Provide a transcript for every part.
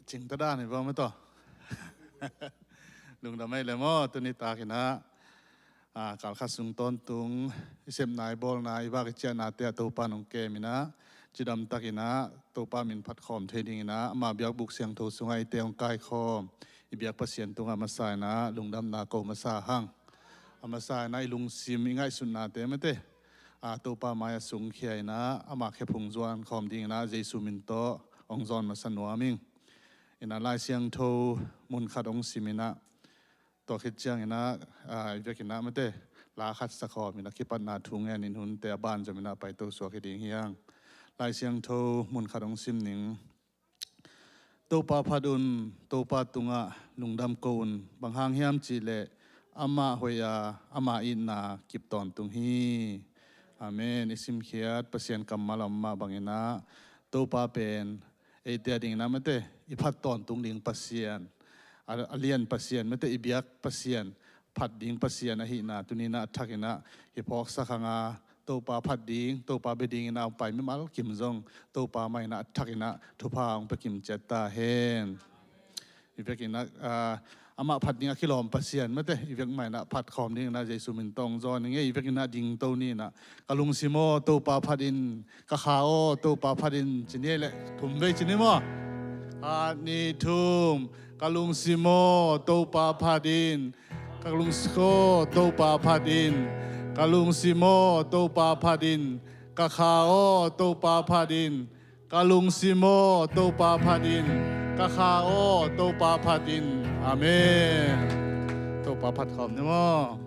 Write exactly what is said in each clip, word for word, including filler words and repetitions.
Cingta dan hi bang mataw. Lungdam ei le maw, tuni takinah, ah, kalkhat sung tawntung i sepna, i bawlna, i vak i ciahnate ah Topa nong keminah, cidamtakinah Topa min phatkhawm thei dinginah ama biakbuk siangtho sungah eite hong kaikhawm i biak Pasian tungah masa inah lungdamna ko masa hang. A masa inah i lungsim, i ngaihsutnate mate, a, Topa mai-ah sungkhia inah ama khephung zuan khawm dinginah Jesu min tawh hong zawn masa nuam ing. Inah Lai Siangtho mun khat hong sim inah, tua khit cianginah, a, i vekinah mate, la khat sa khawm inah kipatna thu ngenin hunte a banzom inah paito suak hi ding hi hang. Lai Siangtho mun khat hong sim ning. Topa phat un, Topa tungah lungdam ko un, bang hang hiam cihleh amah hoih a, ama itna kip tawntung hi. Amen. I simkhiat Pasian kammal a om mah banginah Topa pen eite a dinginah mate, i phat tawntung ding Pasian, a, a lian Pasian mate, i biak Pasian, phat ding Pasian ahihna tuninah a thakinah i phawksak hanga, Topa phat ding, Topa bia dinginah a pai mimal kim zong Topa mah inah a thakinah thupha hong pia kim ciat ta hen. I vekinah, ah, amah phat ding a kilawm Pasian mate, i vek mah inah phat khawm dinginah Jesu min tawh hong zawn ing ei. I vekinah dingto ni inah, ka lungsim aw Topa phat in, ka kha aw Topa phat in, ci ni ei leh, thum vei ci ni maw. Khat, nih, thum. Ka lungsim aw Topa phat in, ka lungsim aw Topa phat in, ka lungsim aw Topa phat in, ka kha aw Topa phat in, ka lungsim aw Topa phat in, ka kha aw Topa phat in. Amen. Topa phat khawm ni maw.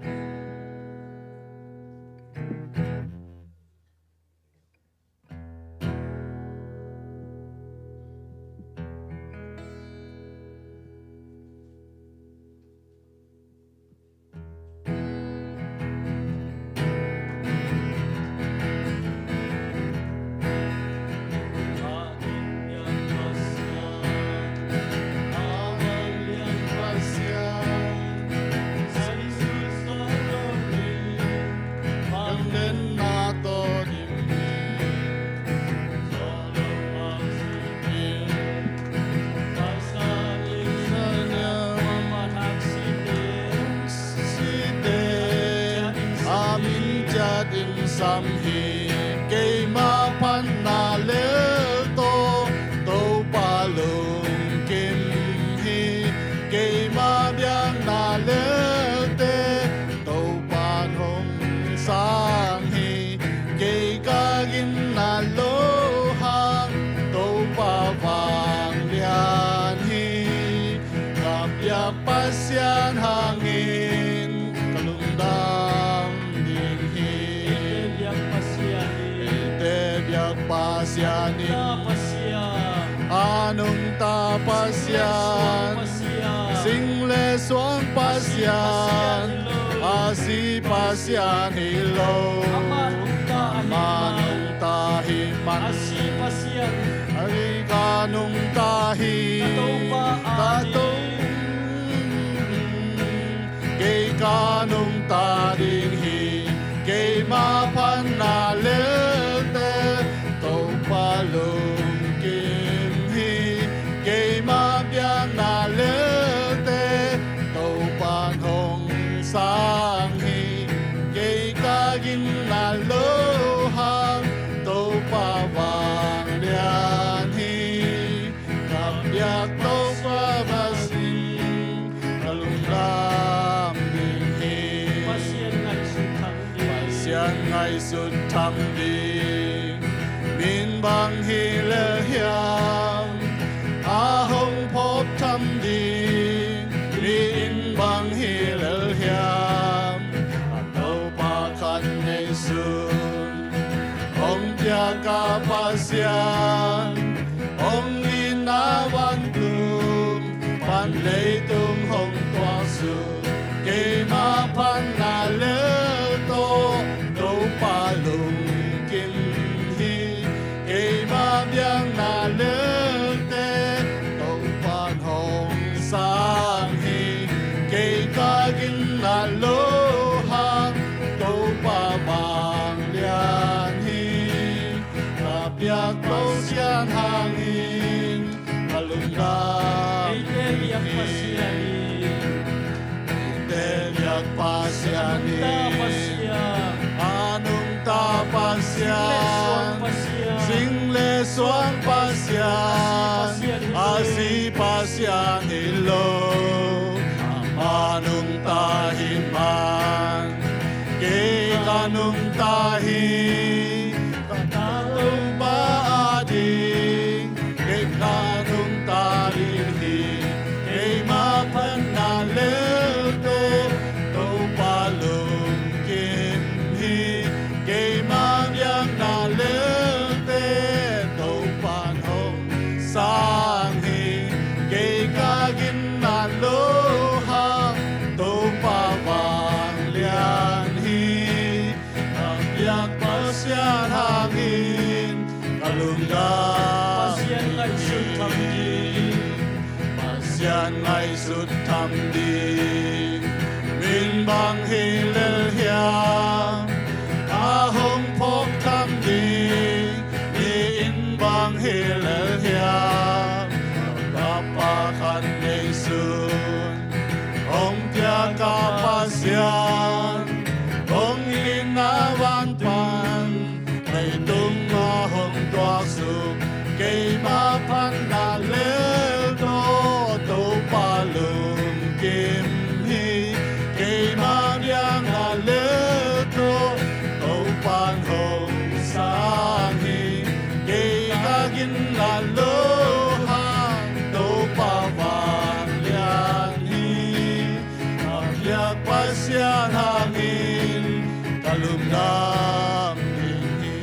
Sam hi, keima phatna lel tawh Topa lungkim hi, keima biakna lelte Topa hong sang hi, kei ka ginna lo hang Topa vanglian hi. Ka biak Pasian hangin ka lungdam ding hi. Eite biak Pasian hi. Eite biak Pasian hi. Nungta Pasian. A nungta Pasian. Sing le suang Pasian. Sing le suang Pasian hi lo. A si Pasian hi lo. Amah nungta ahih man. Amah nungta ahih man. A si Pasian. A si kha nungta hi. Ka Topa a ding. Kei ka nungta ding hi. Keima phatna lelte Topa lungkim hi. Keima biakna lelte Topa hong sang hi. Kei ka ginna lo hang Topa vanglian hi. Ka biak Topa Pasian ka lungdam ding hi. Pasian ngaihsut thang ding. Pasian ngaihsut thang ding. Min bang hi lel hiam, a hong phawk tham ding. Mi in bang hi lel hiam, a Topa khat nei sun. Hong piak a Pasian, hong itna vantung pan leitung hong tuak sun. Keima phatna lel tawh Topa lungkim hi. Keima biakna lelte Topa hong sang hi. Kei ka ginna lo hang Topa vanglian hi. Ka biak Pasian hangin ka lungdam. Pasian hi lo, amah nungta hi man. Kei ka nungta hi, ka Topa ading. Kei ka nungta ding hi, keima phatna lelte Topa lungkim hi. Keima biakna lelte Topa hong sang hi. Kei ka ginna lo hang Topa vanglian hi. Ka biak Pasian hangin ka lungdam. Pasian ngaihsut tham ding, Pasian ngaihsut tham ding. Min bang hi lel hiam, a hong phawk tham ding. Mi in bang hi lel hiam, ka Pa khat nei sun. Hong piak ka Pasian, hong itna van pan, leitung ah hong tuaksuk. Keima phatna lel tawh Topa lungkim hi. Keima biakna lel tawh Topa hong sang hi. Kei ka ginna lo hang Topa vanglian hi. Ka biak Pasian hangin ka lungdam ding hi.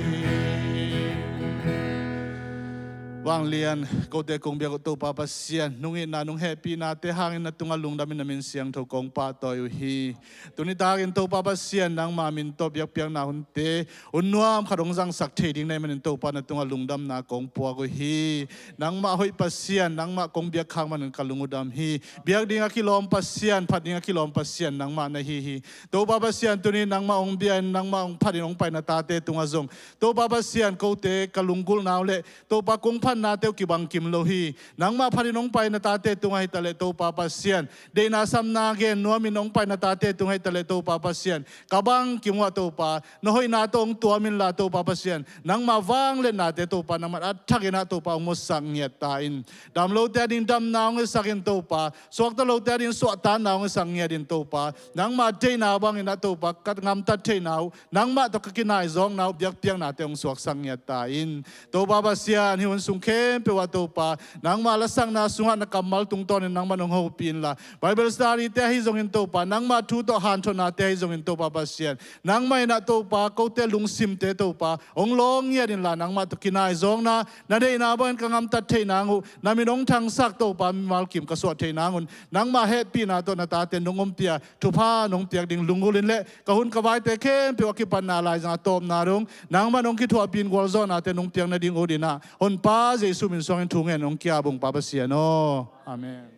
Vanglian, kote kong biak uh Topa Pasian, nung itna nung hehpihnate hangin na tungah lungdamin na min siangtho kong pahtawi uh hi. Tuni takin Topa Pasian, nangmah min tawh biakpiakna hunte hun nuam khat hong zangsak thei ding na hih manin Topa na tungah lungdamna kong puak uh hi. Nangmah hoih Pasian, nangmah kong biak khak manin ka lung uh dam hi. Biak ding a kilawm Pasian, phat ding a kilawm Pasian nangmah na hi hi. Topa Pasian, tuni nangmah hong bia in, nangmah hong phat in hong pai na tate tungah zong, Topa Pasian, kote ka lunggulhna uh leh Topa kong phatnate uh kibang kim lo hi. Nangmah phat in hong pai na tate tungah hi taleh Topa Pasian, deihna samna gen nuamin hong pai na tate tungah hi taleh Topa Pasian, ka bang kim uh ah Topa, na hoihna tawh hong tuam inla Topa Pasian, nangmah vangliatnate Topa nangmah a thakin ah Topa hong musak ngiat ta in. Damlote ading damna hong hisak in Topa, suakta lote ading suahtakna hong hisak ngiat in Topa, nangmah deihna bangin ah Topa ka gamtat theihna uh, nangmah tawh ka kinaizawkna uh biakpiaknate hong suaksak ngiat ta in. Topa Pasian, hih hun sung khempeuh ah Topa, nangmah lasakna sungah na kammal tungtawnin nangmah nong hopih inla, Bible study-te ahi zongin Topa, nangmah thu tawh hanthawnate ahi zongin Topa Pasian, nangmah in ah Topa, kote lungsimte Topa hong lawng ngiat inla, nangmah tawh kinaizawkna, na deihna bangin ka gamtat theih nang uh, na min hong thangsak Topa mimal kim ka suah theih nang un, nangmah hehpihna tawh na tate nong ompih a, thupha nong piak ding lunggulh in leh ka hun ka vaite khempeuh a kipatna laizang a tawpna dong nangmah nong kithuahpih in gualzawhnate nong piak nading ut in ah, Honpa Jesu min suangin thu ngen hong ki-ap ung Pa Pasian aw. Amen.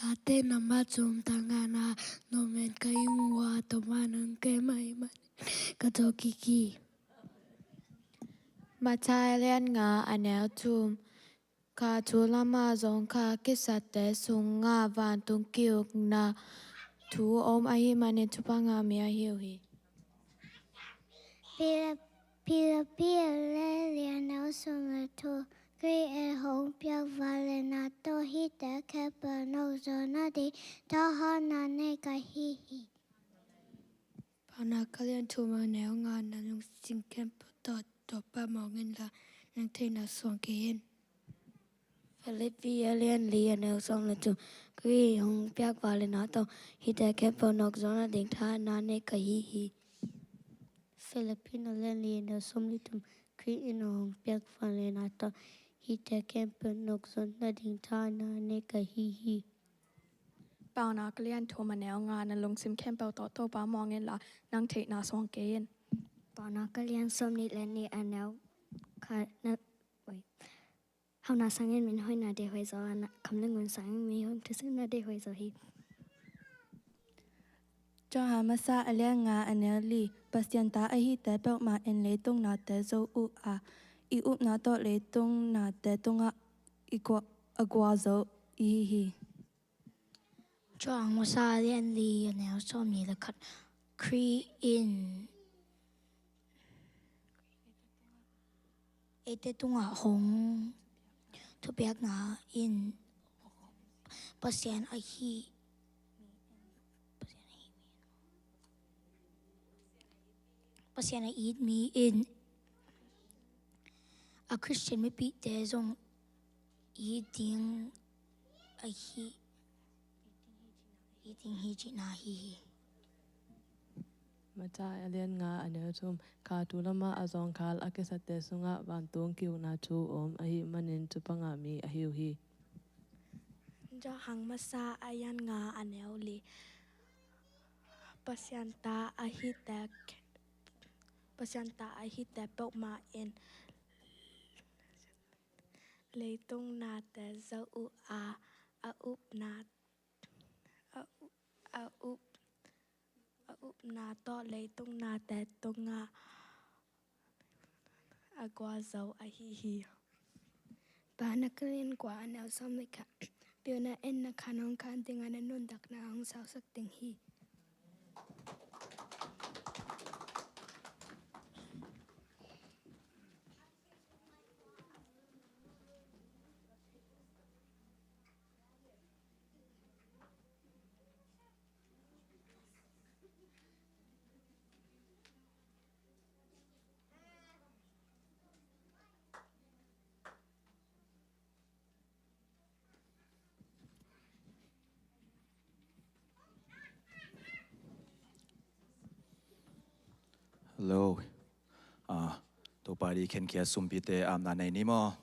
Late namba thum, tang nga na, nomen ka i mu a, toma nang ke mai man ka to kiki. Mathai lian nga a neu thum. Kha thu lama zong kha kisate sungah vantung ki-ukna thu om ahih manin thupha ngah mi ahi uh hi. Philippi lian li a neu sawm le thum. Khrih in hong piak vangliatna tawh hihte khempeuh nokzawh nading thahatna nei ka hi hi. Paunak a lian thum a neu nga. Na lungsim khempeuh tawh Topa mawng inla, nang theihna suang kei in. Philippi a lian li a neu sawm le thum. Khrih in hong piak vangliatna tawh hihte khempeuh nokzawh nading thahatna nei ka hi hi. Philippi a lian li a neu sawm le thum. Khrih in hong piak vangliatna tawh hihte khempeuh nokzon nading tha na nei ka hi hi. Paunak a lian thum a neu nga. Na lungsim khempeuh tawh Topa muang inla, nang theihna suang kei in. Paunak a lian sawmnih le nih a neu khat na, oi. Hauhna sangin min hoihna deih huai zaw a, na, kham le ngun sangin mihon thusuhna deih huai zaw hi. Johan Masa a lian nga a neu li. Pasian ta ahihte peuhmah in leitung nate zo uh a, i upna tawh leitung nate tungah i gua-, a gua zo i hi hi. Johan Masa a lian li a neu sawmnih le khat. Khrih in eite tungah hong thupiakna in Pasian ahi, Pasian a it mi in a Khristian mipihte zong it ding ahi, it ding hi cihna hi hi. Masa a lian nga a neu thum. Kha tu lamah a zawngkhal a kisate sungah vantung ki-ukna thu om ahih manin thupha ngah mi ahi uh hi. Johan Masa a lian nga a neu li. Pasian ta ahihte, Pasian ta ahihte peuhmah in leitung nate zo uh a, a upna, a u-, a up-, a upna tawh leitung nate tungah a gua zo ahi hi. Paunak a lian kua a neu sawm le khat. Piuna in na khan hong khan ding a, na nuntakna hong sausak ding hi. Hello. Ah, Topa di khenkhia sumpite apna nei ni maw?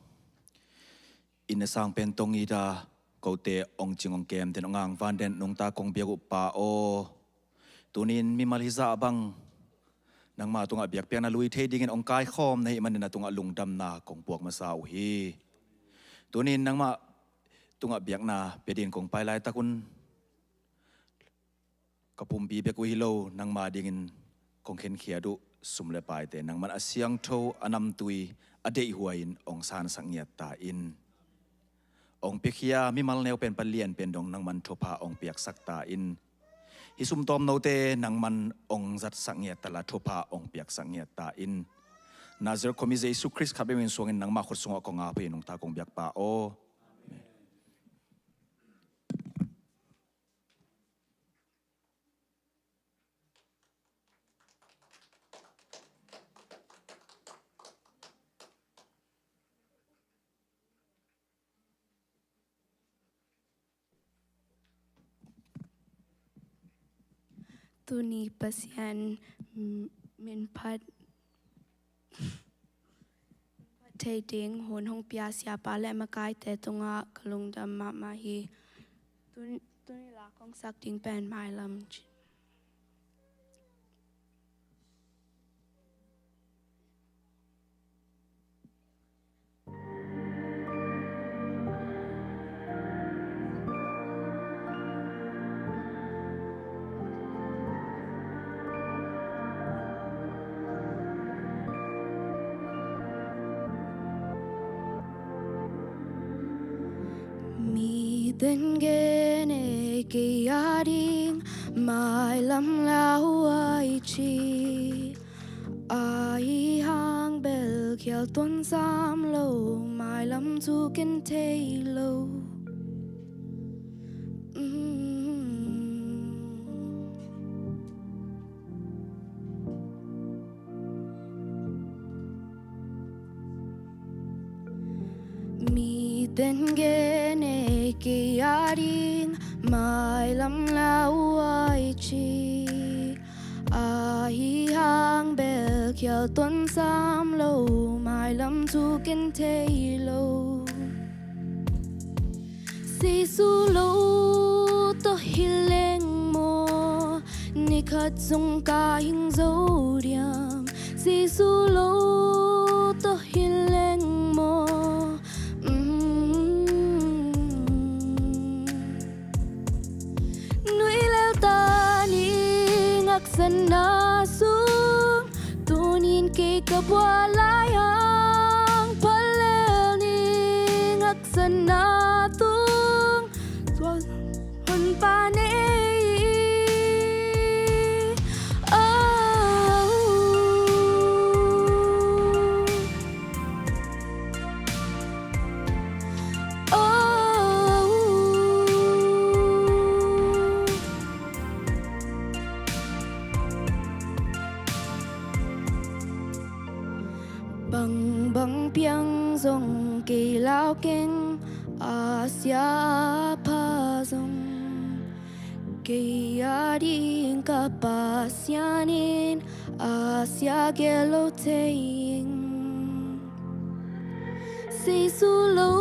Inn a sang pen tong it a, kote ong cing ong kem den ong ang van den nungta kong biak uh Pa aw. Tunin mimal hizah bang nangma tungah biakpiakna lui thei dingin ong kaikhawm na hih manin na tungah lungdamna kong puak masa uh hi. Tunin nangma tungah biakna pia dingin kong pai laitak un ka pumpi bek uh hi lo, nangma dingin kong khenkhiat uh sum le paite nangman a siangtho, a namtui, a deihhuai in ong sansak ngiat ta in. Ong piakhia mimal neu pen pan lian pen dong nangman thupha ong piaksak ta in. Hih sum tawm note nangman ong zatsak ngiat ta la thupha ong piaksak ngiat ta in. Nazareth khuami Jesu Khrist khat bek min suangin nangma khut sungah kong ap hi, nungta kong biak Pa aw. Amen. Tuni Pasian, mm, min phat thei ding hun hong pia siapa le makaite tungah ka lungdam mahmah hi. Tun-, tuni la kong sak ding pen Mailam ci. Miten gen e kei a ding Mailam lauhuai ci. Ahi hang bel khial tuan sam lo, Mailam thu ken thei lo. Mm. Miten gen e kei a ding Mailam lauhuai ci. Ahi hang bel khial tuan sam lo, Mailam thu ken thei lo. Jesu lo tawh hi leng maw, ni khat zong ka hing zo diam? Jesu lo tawh hi leng maw? Mm. Nui lel ta ni ngaksanna sung, tunin kei ka bual lai hang, phal lel ni ngaksanna tung, tua hun pa nei. Oh. Oh. Bangbang piang zong kei lau keng, a sia a pha zong kei a ding ka Pasian in a sia gel lo thei ing. Jesu lo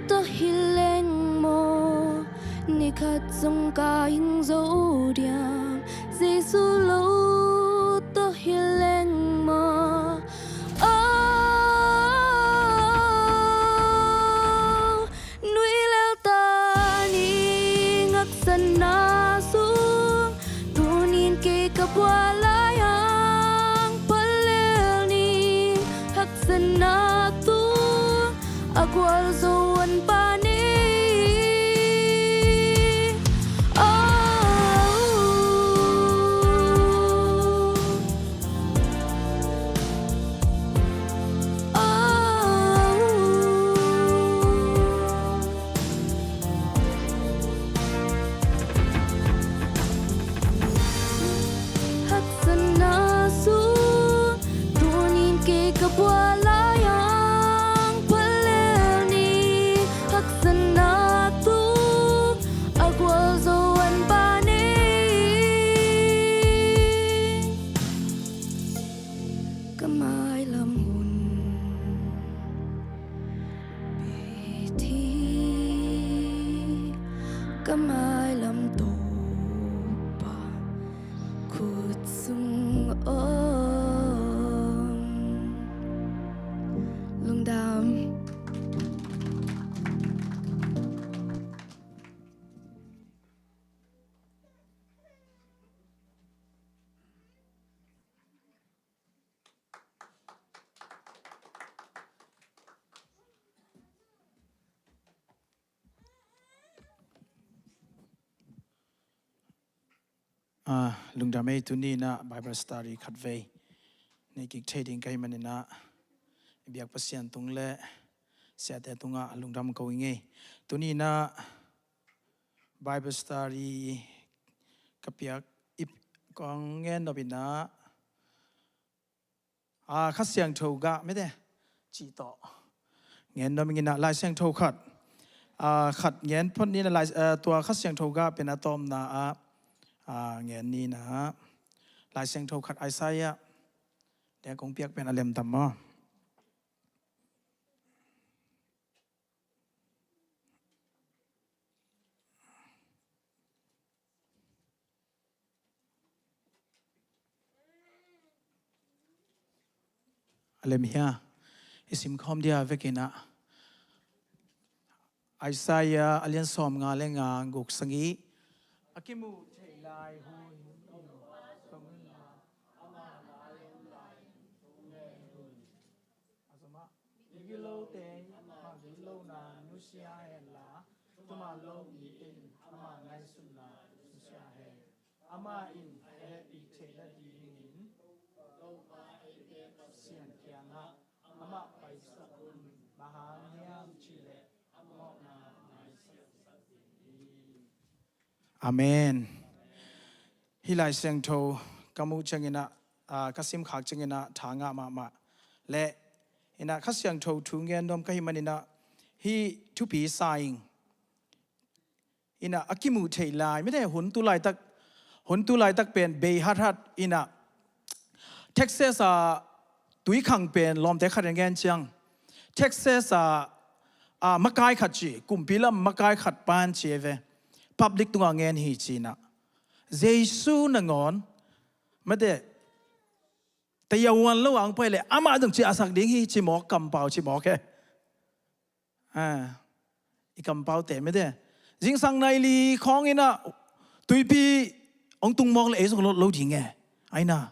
tawh hi leng maw, ni khat zong ka hing zo diam? Jesu lo tawh hi leng maw? Oh, nui lel ta ni ngaksanna sung, tunin kei ka bual lai hang, phal lel ni haksatna tung, a gualzo hun pa nei. Oh. Oh. Haksatna sung, tunin kei ka bual lai hang, phal lel ni haksatna tung, a gualzo hun pa nei. Ka mailam hun pithi, ka mailam Topa khut sung om. Lungdam. Ah, lungdam ei. Tuni in ah Bible study khatvei nei kik thei ding ka hih manin ah, i biak Pasian tung le siate tungah lungdam ko ing ei. Tuni in ah Bible study ka piak, i, kong gen nop in ah, ah, Kha Siangtho gah mete cih tawh gen nuam ing in ah, Lai Siangtho khat, ah, khat gen phot ni in ah, Lai, ah, tua Kha Siangtho gah pen a tawpna ah, ah, gen ni in ah, Lai Siangtho khat Isaiah, tua kong piak pen a lemtam maw? A lem hia? I simkhawm dia vek in ah, Isaiah a lian sawmnga le nga, guk, sagih. A kimuh theih lai hun in tong in ah, ama lai hun lai in tong in ah. A zomah, migilote in ama gitlohna nusia hen la, thuman lo mite in ama ngaihsutna nusia hen. Amah in a hehpih theihna dingin Topa eite Pasian kiangah amah paisak un. Bang hang hiam cih leh a mawhna maisak sak ding hi. Amen. Hih Lai Siangtho ka muh ciangin ah, ah, ka simkhak ciangin ah tha ngah mahmah. Le in ah Kha Siangtho thu gen nuam ka hih manin ah hih thupi sa ing. In ah a kimuh theih lai, mite, hun tu laitak, hun tu laitak pen bei hathat in ah, Texas ah tui khang pen lawmte khat in gen ciang, Texas ah a, makai khat ci, kumpi lam makai khat pan ci e ve. Public tungah ngen hi ci-in ah, Jesu nangawn mate tayawan lo ang pai le amah dong ciahsak ding hi ci mawk, kampau ci mawk e. A, i kampaute mate zingsang nai li khawng in ah tuipi hong tung mawk le ei zong lo, lo ding e. Aina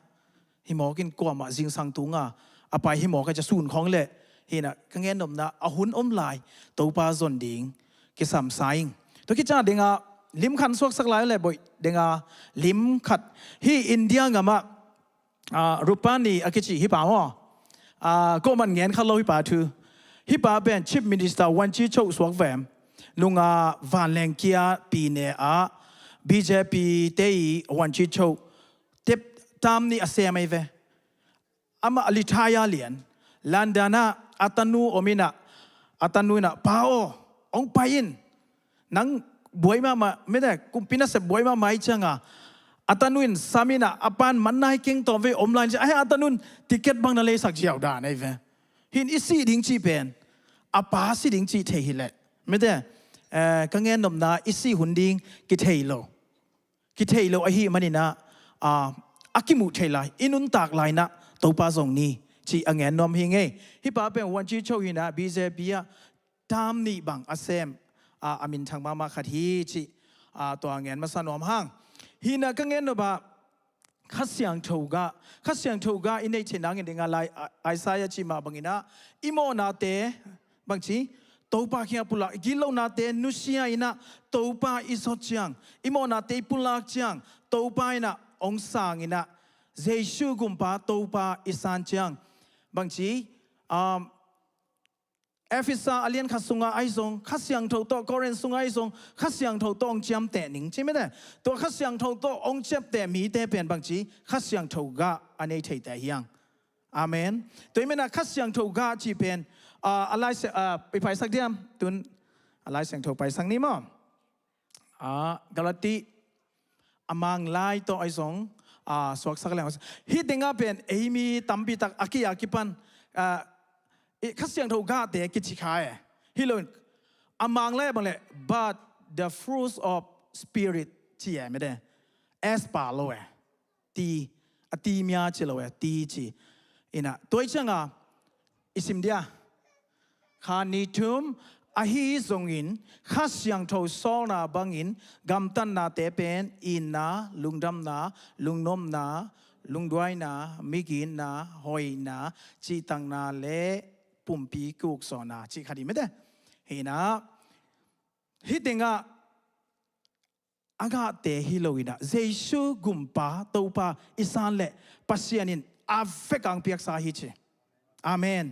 hi mawk in kuamah zingsang tunga a pai hi mawk a, ca sun khawng le hi-in ah ka ngennopna a hun om lai Topa zon ding kisam sa ing. Tua khit ciang denga lim khat suaksak lai le boih, denga lim khat hi India gamah, a, Rupani a kici hi pa maw. A, ko man ngen kha lo hi pa thu. Hi pa pen Chief Minister Wan Chi Cho suak vem. Nunga vanleng kia pi ne a B J P te i Wan Chi Cho tep tam ni a sem ai ve. Amah a lithai a lian. London ah a tanu om in ah, a tanu in ah, pa aw, hong pai in. Nang buai mahmah, mete kumpi nasep buai mahmah hi cianga, a tanu in sam in ah, a pan man nai keng tawm vei om lai in ci a, a tanu in ticket bang na leisak ziau dan ai ve. Hin i si ding ci pen a pa si ding ci thei hi leh, mete, eh, ka ngennopna i si hun ding kithei lo. Kithei lo ahi manin ah, a, a kimuh thei lai, i nuntak lai in ah Topa zong ni ci a ngen nuam hi ngei. Hi pa pen Wan Chi Cho hi-in ah B J P ah tam nih bang a sem, a, a minthang mahmah khat hi ci, a, tua ngen masa nuam hang. Hi-in ah ka ngennop ah Kha Siangtho gah, Kha Siangtho gah i neih theih nangin dingah lai, a, Isaiah cih mah bangin ah i mawhnate bangci Topa kiangah pulak, i gitlohnate nusia in ah Topa i zot ciang, i mawhnate i pulak ciang Topa in ah hong sang in ah, Jesu gumpa Topa i san ciang bangci, um, Efesa a lian khat sungah ahi zong Kha Siangtho tawh, Korin sungah ahi zong Kha Siangtho tawh hong ciamteh ning ci mete. Tua Kha Siangtho tawh hong ciamteh mite pen bangci Kha Siangtho gah a nei theite hi hang. Amen. Tua hi manin ah Kha Siangtho gah cih pen, ah, a Lai Siang, ah, i paisak diam? Tun a Lai Siangtho paisak ni maw. Ah, Galati a Manglai tawh ahi zong, ah, suaksak leng. Hih tengah pen ei mi tampi tak a ki a kipan, ah, i Kha Siangtho gahte kici kha e. Hi lo in a Manglai a bang le, but the fruits of Spirit ci e mete. S pa lo e. Ti, a ti mia ci lo e, ti ci. In ah tua hi cianga i sim dia. Kha ni thum, ahi zongin Kha Siangtho sawlna bangin gamtatnate pen itna, lungdamna, lungnopna, lungduaina, miginna, hoihna, cihtakna le pumpi kukzawhna cih khat hi mete. Hi-in ah hih tengah a gahte hi lo in ah Jesu gumpa Topa i san leh Pasian in a vek ang piaksa hi ci. Amen.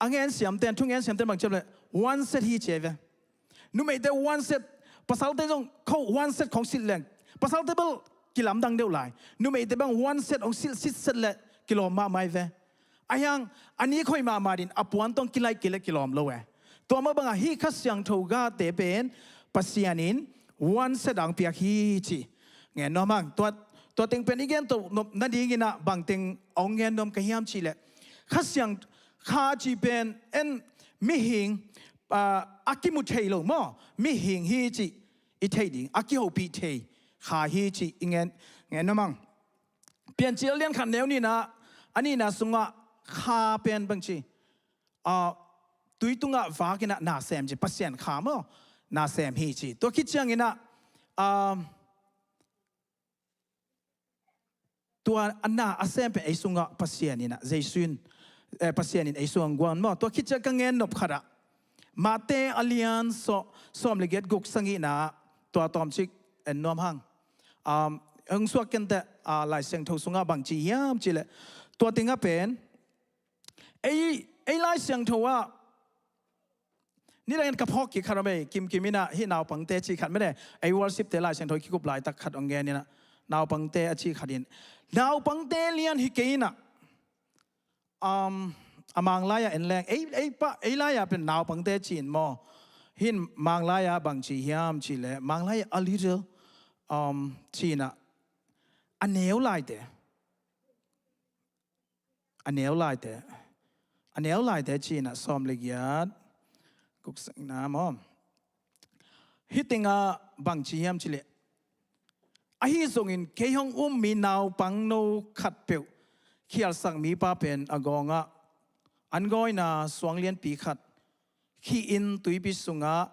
A ngen siamten, thu ngen siamten bang ciam le one set hi ci ai ve. Numeite one set, pasalte zong kho one set khong silh leng pasalte bel kilamdang deuh lai. Numeite bang one set hong silh sitset le kilawm mahmah ai ve. A hiang a ni khoih mahmah din a puan tawh hong kilaih kei le kilawm lo e. Tua mah bangah hih Kha Siangtho gahte pen Pasian in one set ang piak hi ci. Ngen nuam hang. Tua, tua teng pen i gen to nop nadingin ah bangteng hong ngen nuam ka hiam cih leh Kha Siang, Kha cih pen en mihing, ah, a kimu thei lo maw, mihing hi cih i theih ding, a kihopih thei Kha hi cih i ngen, ngen nuam hang. Piancil lian khat neu nihna, a nihna sungah Kha pen bangci, ah, tui tungah vak in ah na sem ci, Pasian Kha maw, na sem hi ci. Tua khit ciangin ah, ah, tua a na a sem pen ei sungah Pasian in ah, Jesu in, eh, Pasian in ei sungah guan maw. Tua khit ciang ka ngen nop khat ah Mate a lian sawm, sawm le giat, guk, sagihna ah tua tawmcik en nuam hang. Um, hong suak kenteh, ah, Lai Siangtho sungah bangci hiam cih leh tua tengah pen ei, ei Lai Siangtho ah nidangin ka phawk kik khat om ei, kimkim in ah hih naupangte cih khat mene, ei worship-te Lai Siangtho kikup laitak khat hong gen in ah naupangte a cih khat in, naupangte lian hi kei in ah, um, a Manglai-ah en leng ei, ei pa, ei lai-ah pen naupangte ci-in maw. Hih Manglai-ah bangci hiam cih leh Manglai-ah a little, um, ci-in ah a neu laite, a neu laite, A neu laite ci-in ah sawm le giat, guk, sagihna maw. Hih tengah bang ci hiam cih leh, ahi zongin kei hong um mi naupang no khatpeuh khialsak mipa pen a gawngah an gawina suang lianpi khat khih in tuipi sungah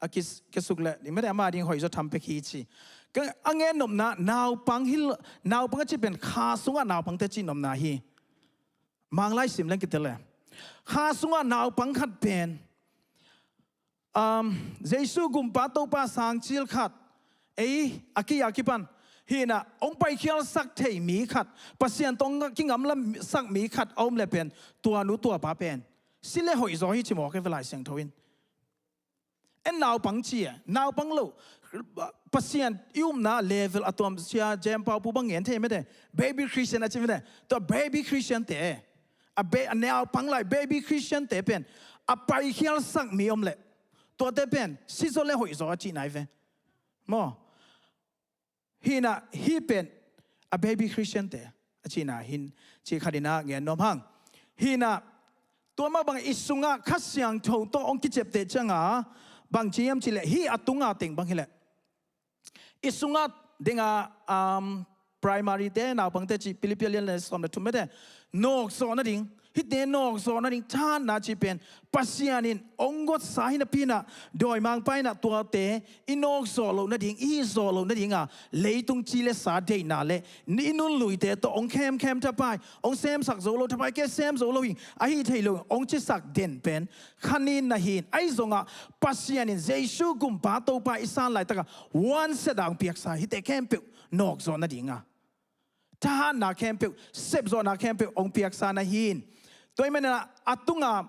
a kis-, kisuk leh ding mete, ama ding hoih zaw tham pek hi ci. Ka, a ngen nopna naupang hi lo, naupang a cih pen kha sungah naupangte cih nopna hi. Manglai sim leng kitel le, kha sungah naupang khat pen, um, Jesu gumpa Topa sangcil khat, ei, a ki-a kipan hi-in ah hong paikhialsak thei mi khat, Pasian tawh kingamlasak mi khat a om le pen, tua nu tua pa pen si le hoih zaw hi ci mawk e ve, Lai Siangtho in. En naupang ci e, naupang lo. Pasian i upna level a tuam, Sia Jem Pau Pu bang ngen thei mete, baby Christian a ci mete. Tua baby Christian te, a be-, a naupang lai baby Christian te pen a paikhialsak mi om leh, tuate pen si zaw le hoih zaw a cihna hi ve maw. Hi-in ah hih pen a baby Christian te a cihna hi, cih khat in ah ngen nuam hang. Hi-in ah tua mah bang i sungah Kha Siangtho tawh hong kiciapteh ciangah bang ci hiam cih leh, hih a tunga teng bang hi leh, i sungah dingah, um, primary te, naupangte cih, Philippi lian le sawm le thum mete, nawkzawh nading, hihte nawkzawh nading thahatna cih pen Pasian in hong guatsa hi napi-in ah, dawimangpa in ah tuate i nawkzawh loh nading, i hih zawh loh nadinga leitung ci le sa deihna le i nunluite tawh hong khemkhem thapai, hong semsak zo lo thapai, kei sem zo lo hing, ahi thei lo hong cisak den pen kha nin na hi-in, ahi zongah Pasian in Jesu gumpa Topa i san laitakah one set a hong piaksa, hihte khempeuh nawkzawh nadinga thahatna khempeuh, sepzawhna khempeuh hong piaksa na hi-in. Tua ahih manin ah a tunga,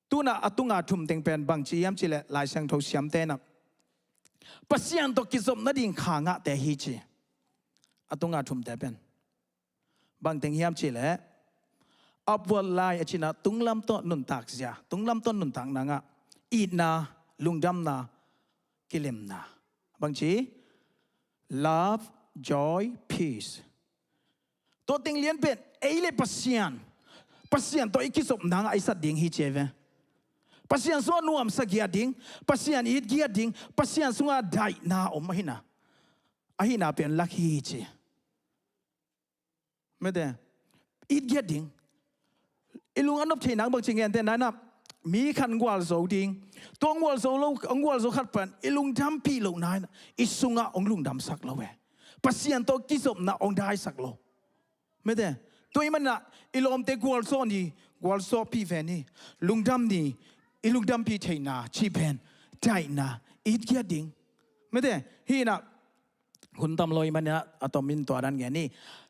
tu-in ah a tunga thum teng pen bang ci hiam cih leh, Lai Siangtho siamte in ah Pasian tawh kizop nading kha ngahte hi ci. A tunga thumte pen bang teng hiam cih leh, upward life a cihna, tunglam tawh nuntak zia, tunglam tawh nuntak nangah itna, lungdamna, kilemna. Bang ci? Love, joy, peace. Tua teng lian pen ei le Pasian, Pasian tawh i kizop nangah i sat ding hi ci e ve. Pasian sungah nuamsa giat ding, Pasian it giat ding, Pasian sungah daihna om ahihna, ahihna pen lak hi ci. Mete, it giat ding. I lung a nop thei nang bang ci, ngente na in ah mi khat hong gualzo ding. Tua hong gualzo lo, hong gualzo khat pen i lungdampih lohna in ah i sungah hong lungdamsak lo e. Pasian tawh kizopna hong daisak lo. Mete, tua ahih manin ah i lawmte gualzo ni, gualzopih ve ni, lungdam ni, i lungdampih theihna cih pen daihna, it giat ding. Mete, hi-in ah hun tam lo ahih manin ah a tom in tua dan ngen ni.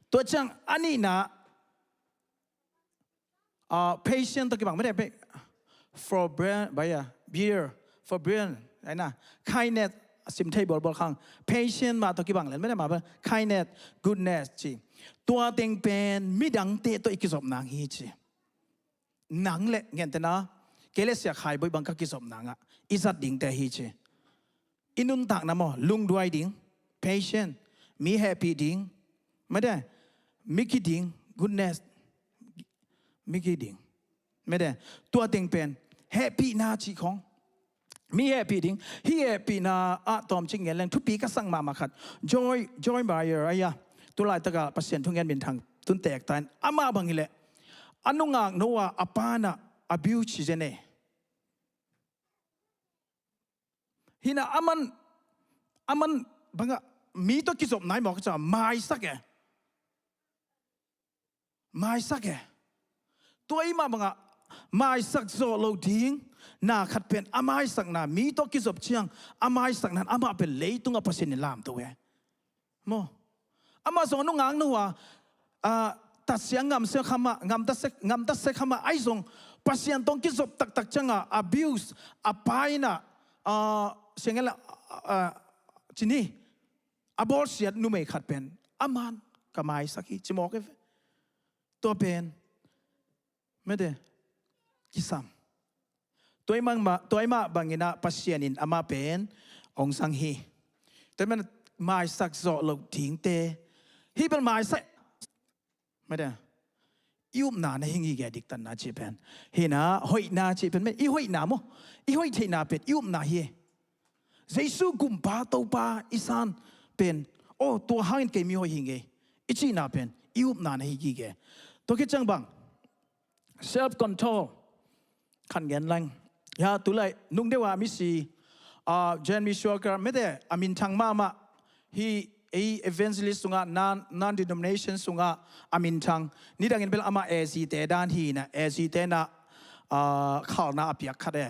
Tua ciang a nihna, ah, patient tawh kibang mete, forbear, baya, bear, forbear, ahi na, kindness, a sim thei bawlbawl khang. Patient mah tawh kibang len mete, mah bang, kindness, goodness ci. Tua teng pen midangte tawh i kizop nang hi ci. Nang le, ngente na, kei le Sia Khai Bawi bang ka kizop nangah i zat dingte hi ci. I nuntakna maw, lungduai ding, patient, mi hehpih ding, mete, mi ki ding, goodness, mi ki ding, mete, tua teng pen hehpihna cih khong, mi hehpih ding. Hih hehpihna ah tawmcik ngen leng thupi ka sak mahmah khat, Joy, Joy Meyer ahi a, tu laitakah Pasian thungen minthang tun teek ta in, amah bang hi leh, a nungak no ah a pa in ah abuse ci zen e. Hi-in ah aman, aman bangah mi tawh kizop nai mawk a, maisak e. Maisak e. Tua ahih mah bangah maisak zawh loh ding na khat pen a maisakna, mi tawh kizop ciang a maisakna, amah pen leitungah Pasian in lamto e. Maw? Amah zong a nungak no ah, ah, tatsia ngamsia khamah, ngamtatsia, ngamtatsia khamah, ahi zong Pasian tawh kizop taktak ciangah abuse, a pa in ah, ah, siangel ah, ah, ci ni, a bawlsiat numei khat pen aman ka maisak hi ci mawk e ve. Tua pen mete, kisam. Tua ahih mah, tua ahih mah bangin ah Pasian in amah pen hong zang hi. Tua ahih mah maisak zawh loh dingte, hih bel maisak, mete, i upna na hi ngige, diktatna cih pen. Hi-in ah hoihna cih pen, i hoihna maw, i hoih theihna pen i upna hi. Jesu Kumpa Topa i san pen, aw, tua hangin kei mi hoih hi ngei, i cihna pen i upna na hi ngige. Tua khit ciang bang, self control khat gen leng. Ya, tu lai nung deuh a misi, ah, Jan Mishwakar, mete, a minthang mahmah, hih ei evangelist sungah, non, non-denomination sungah a minthang. Nidangin bel amah A Z te dan hi-in ah, A Z te in ah, ah, khalna a piak khat e.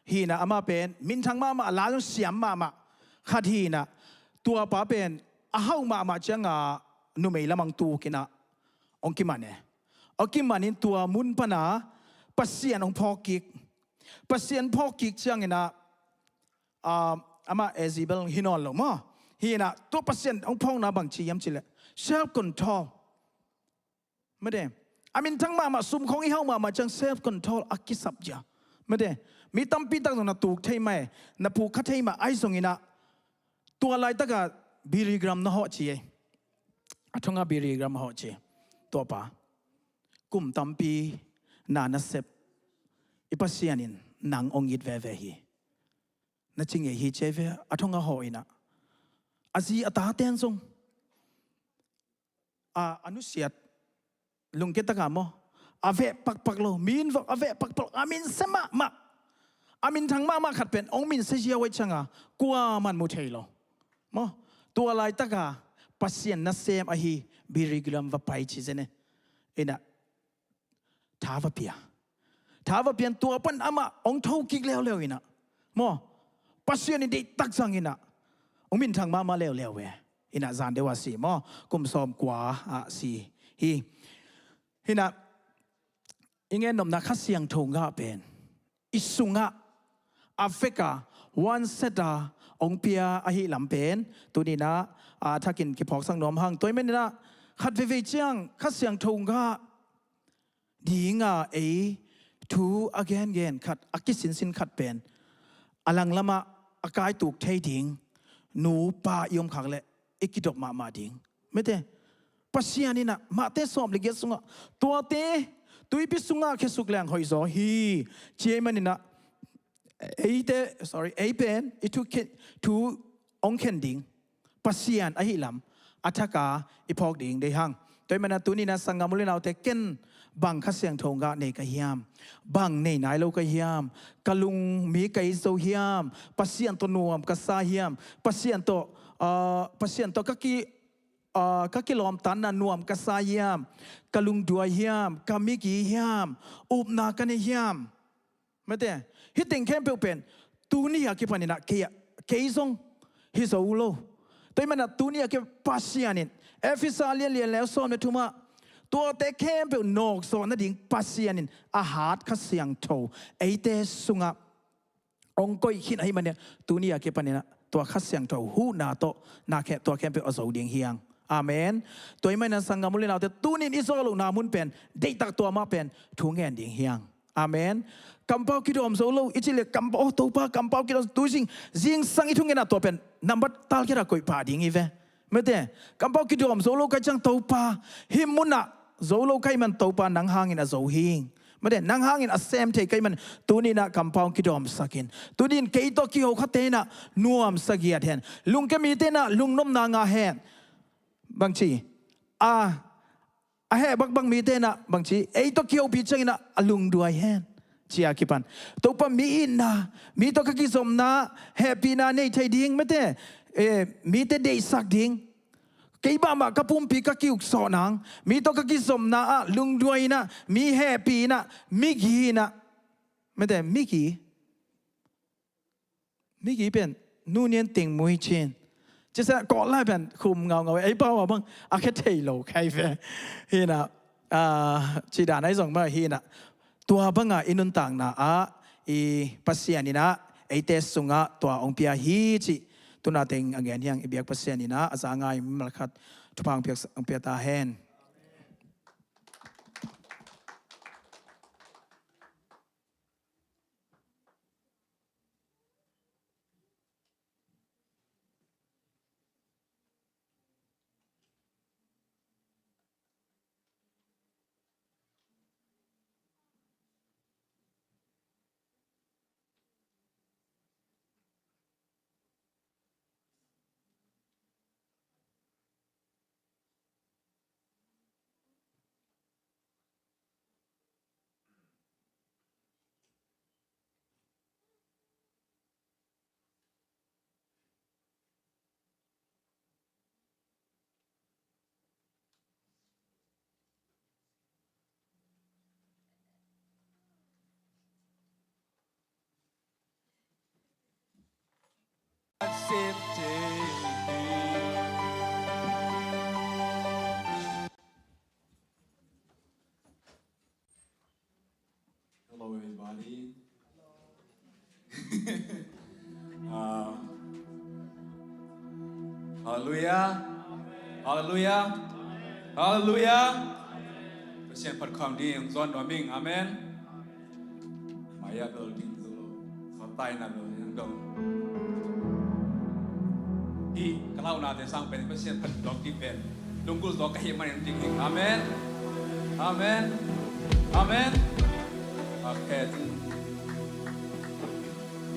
Hi-in ah amah pen minthang mahmah, a la zong siam mahmah khat hi-in ah, tua pa pen a hau mahmah ciangah numei lam ah hong tuk in ah hong kiman e. Hong kiman in tua mun pan ah Pasian hong phawk kik. Pasian phawk kik ciangin ah, ah, amah A Z bel hi nawn lo maw. Hi-in ah tua Pasian hong phawkna bang ci hiam cih leh self control. Mete, a minthang mahmah, sum khawng i hau mahmah ciang self control a kisap cia. Mete, mi tampi tak zong na tuk thei mah e, na puk kha thei mah, ahi zongin ah tua laitak ah Billy Graham na hawh ci e. A thong ah Billy Graham hawh ci. Tua pa, kum tampi na nasep i Pasian in nang hong it veve hi, na ci ngei hi ci e ve, a thong ah hawh in ah. A zi a tate'n zong a, a nusiat lungke tak a maw, a veh pakpak lo, mi in vak a veh pakpak lo, a minse mahmah, a minthang mahmah khat pen hong minse ziau ahih ciangah kuaman mu thei lo maw. Tua laitak ah Pasian nasem ahi Billy Graham va pai ci zen e. In ah tha va pia. Tha va pian, tua pan amah hong tho kik leuleu in ah maw, Pasian in deihtak zangin ah hong minthang mahmah leuleu e. In ah zan deuh a si maw, kum sawmkua ah si hi. Hi-in ah i gen nopna Kha Siangtho ngah pen i sungah a vek a, one set a hong pia ahih lam pen tuni-in ah, a, thakin kiphawksak nuam hang. Tua ahih manin ah khat veivei ciang Kha Siangtho ngah ding a ei thu a gengen khat, a kisinsin khat pen a langlam ah a kaituk thei ding nu pa i om khak leh i kidop mahmah ding. Mete, Pasian in ah Matthai sawm le giat sungah tuate tuipi sungah khesuk leng hoihzaw hi, ci ahih manin ah eite, sorry, ei pen i thu khen, thu hong khen ding Pasian ahih lam a thak a i phawk ding deih hang. Tua ahih manin ah tuni-in ah sanggam u le naute, ken bang Kha Siangtho ngah nei ka hiam? Bang nei nai lo ka hiam? Ka lung mi ka it zo hiam? Pasian tawh nuam ka sa hiam? Pasian tawh, ah, Pasian tawh ka ki, ah, ka kilawmtatna nuam ka sa hiam? Ka lungduai hiam? Ka migi hiam? Upna ka nei hiam? Mete, hih teng khempeuh pen tuni a kipanin ah kei, kei zong hi zo lo. Tua ahih manin ah tuni a kipan Pasian in, Efesa lian li, a neu sawm le thum ah, tuate khempeuh nawkzawh nading Pasian in a hat Kha Siangtho eite sungah hong koih khin ahih manin ah tuni a kipanin ah tua Kha Siangtho huhna tawh na khe, tua khempeuh a zo ding hi hang. Amen. Tua ahih manin ah sanggam u le naute, tuni-in i zawh lohna mun pen deihtak tua mah pen thu ngen ding hi hang. Amen. Kampau kidawm zo lo i cih leh kampau, oh, Topa, kampau kidawm, tu zing, zingsang i thungen ah tua pen nambat tal khat ah koih pah ding hi ve. Mete, kampau kidawm zo lo ka hih ciang Topa, hih mun ah zo lo ka hih man Topa nang hangin a zo hi. Mete, nang hangin a sem thei ka hih man tuni-in ah kampau kidawmsak in. Tuni-in kei tawh kiho khate in ah nuamsa giat hen. Lungke mite in ah lungnopna ngah hen. Bangci, a, a heh bakbak mite in ah bangci, ei tawh kihopih ciangin ah a lungduai hen, ci a kipan. Topa, mi itna, mi tawh ka kizopna, hehpihna nei thei ding, mete, eh, mite deihsak ding. Kei mahmah ka pumpi ka ki-ukzawh nang, mi tawh ka kizopna ah lungduai in ah, mi hehpih in ah, migi in ah, mete, migi. Migi pen, nu nian ting mui cin. Ci-in ah kawt lai pen khum ngaungau, ei pau a bang a khia thei lo kha hi ve. Hi-in ah, ah, ci dan ahi zong mah hi-in ah, tua bang a i nuntakna ah i Pasian in ah eite sungah tua hong pia hi cih tuni-in teng a gen hi hang. I biak Pasian in ah a za ngai mimal khat thupha hong piak, hong pia ta hen. Halleluiah. Halleluiah. Halleluiah. Pasian phat khawm ding hong zawn nuam ing. Amen. Maya bel ding zo lo. Khuataina bel ding dong. Hih ka launate sang pen Pasian phat dawk ding pen lunggulh zaw ka hih manin ding hi. Amen. Amen. Amen. Okay.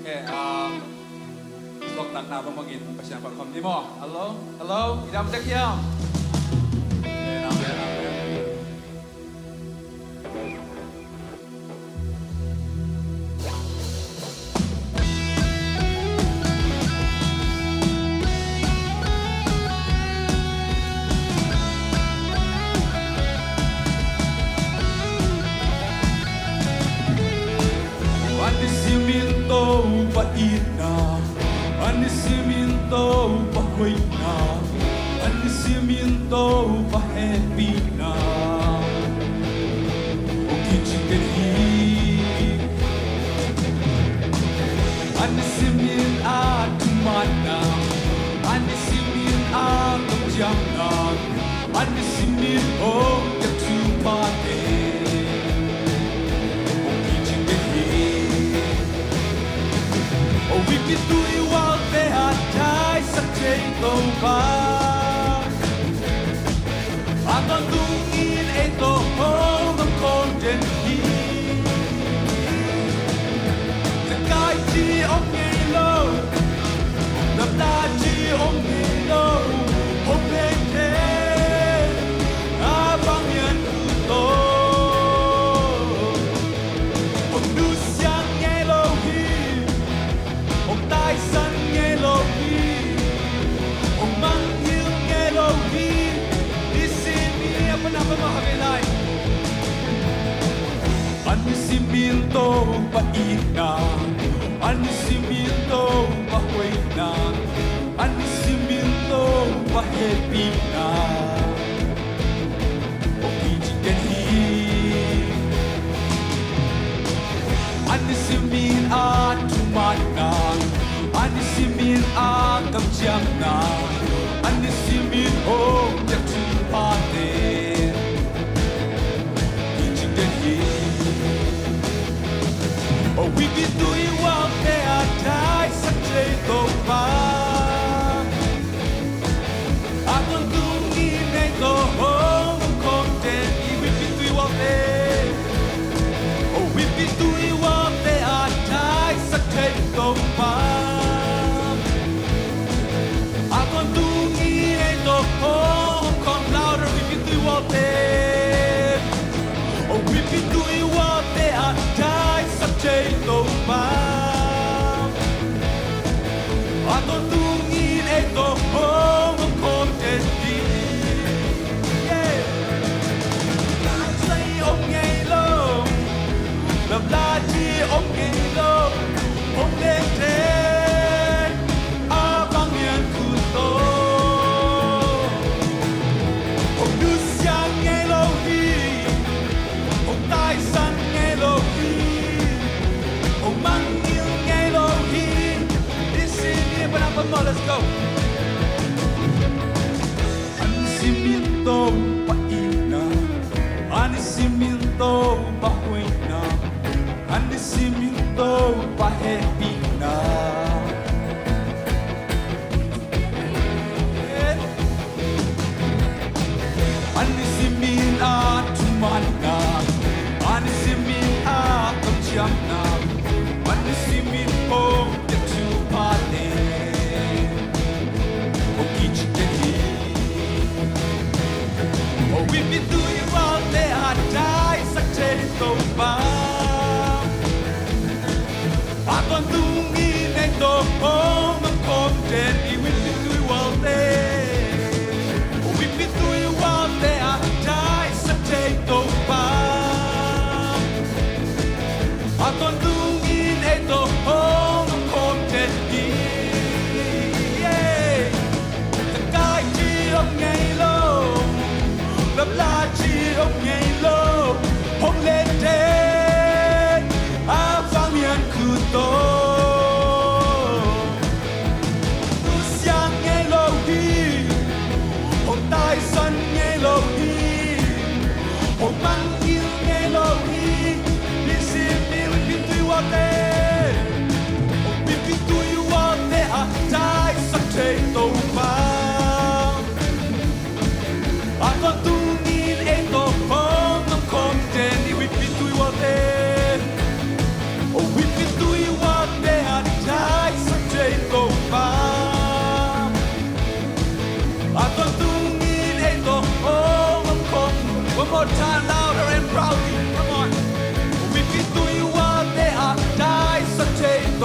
Okay, um, suaktatna bangbangin Pasian phat khawm ni maw? Hello? Hello? I dam tek hiam? Amen, amen, amen. An i simin Topa itna, an i simin Topa hoihna, an i simin Topa hehpihna hong kici ken hi. An i simin a thumanna, an i simin a kamciamna, an i simin hong piak thupha te hong kici ken hi. O Viti Tuihualte a thaisak thei Topa, a tawntungin ei tawh hong om khawm den hi. Takai ci om ngei lo, lamla ci om ngei lo, hong phen thei a vang hian uh tawh. Hong nusia ngei lo hi, hong taisan ngei lo hi, hong mangngilh ngei lo hi. I simin a pan a pan mah ha ve lai. An i simin Topa itna, an i simin Topa hoihna, an i simin Topa hehpihna hong kici ken hi. An i simin a thumanna, an i simin a kamciamna, an i simin hong piak thupha te hong kici ken hi. O Viti Tuihualte a thaisak thei Topa, a tawntungin ei tawh hong om khawm den hi. Viti Tuihualte, o Viti Tuihualte a thaisak thei Topa, a tawntungin ei tawh hong om khawm. Louder, Viti Tuihualte. O Viti Tuihualte a thaisak thei Topa, a tawntungin ei tawh hong om khawm den hi. Yeah. Sai om ngei lo, lamla ci om ngei lo, hong leng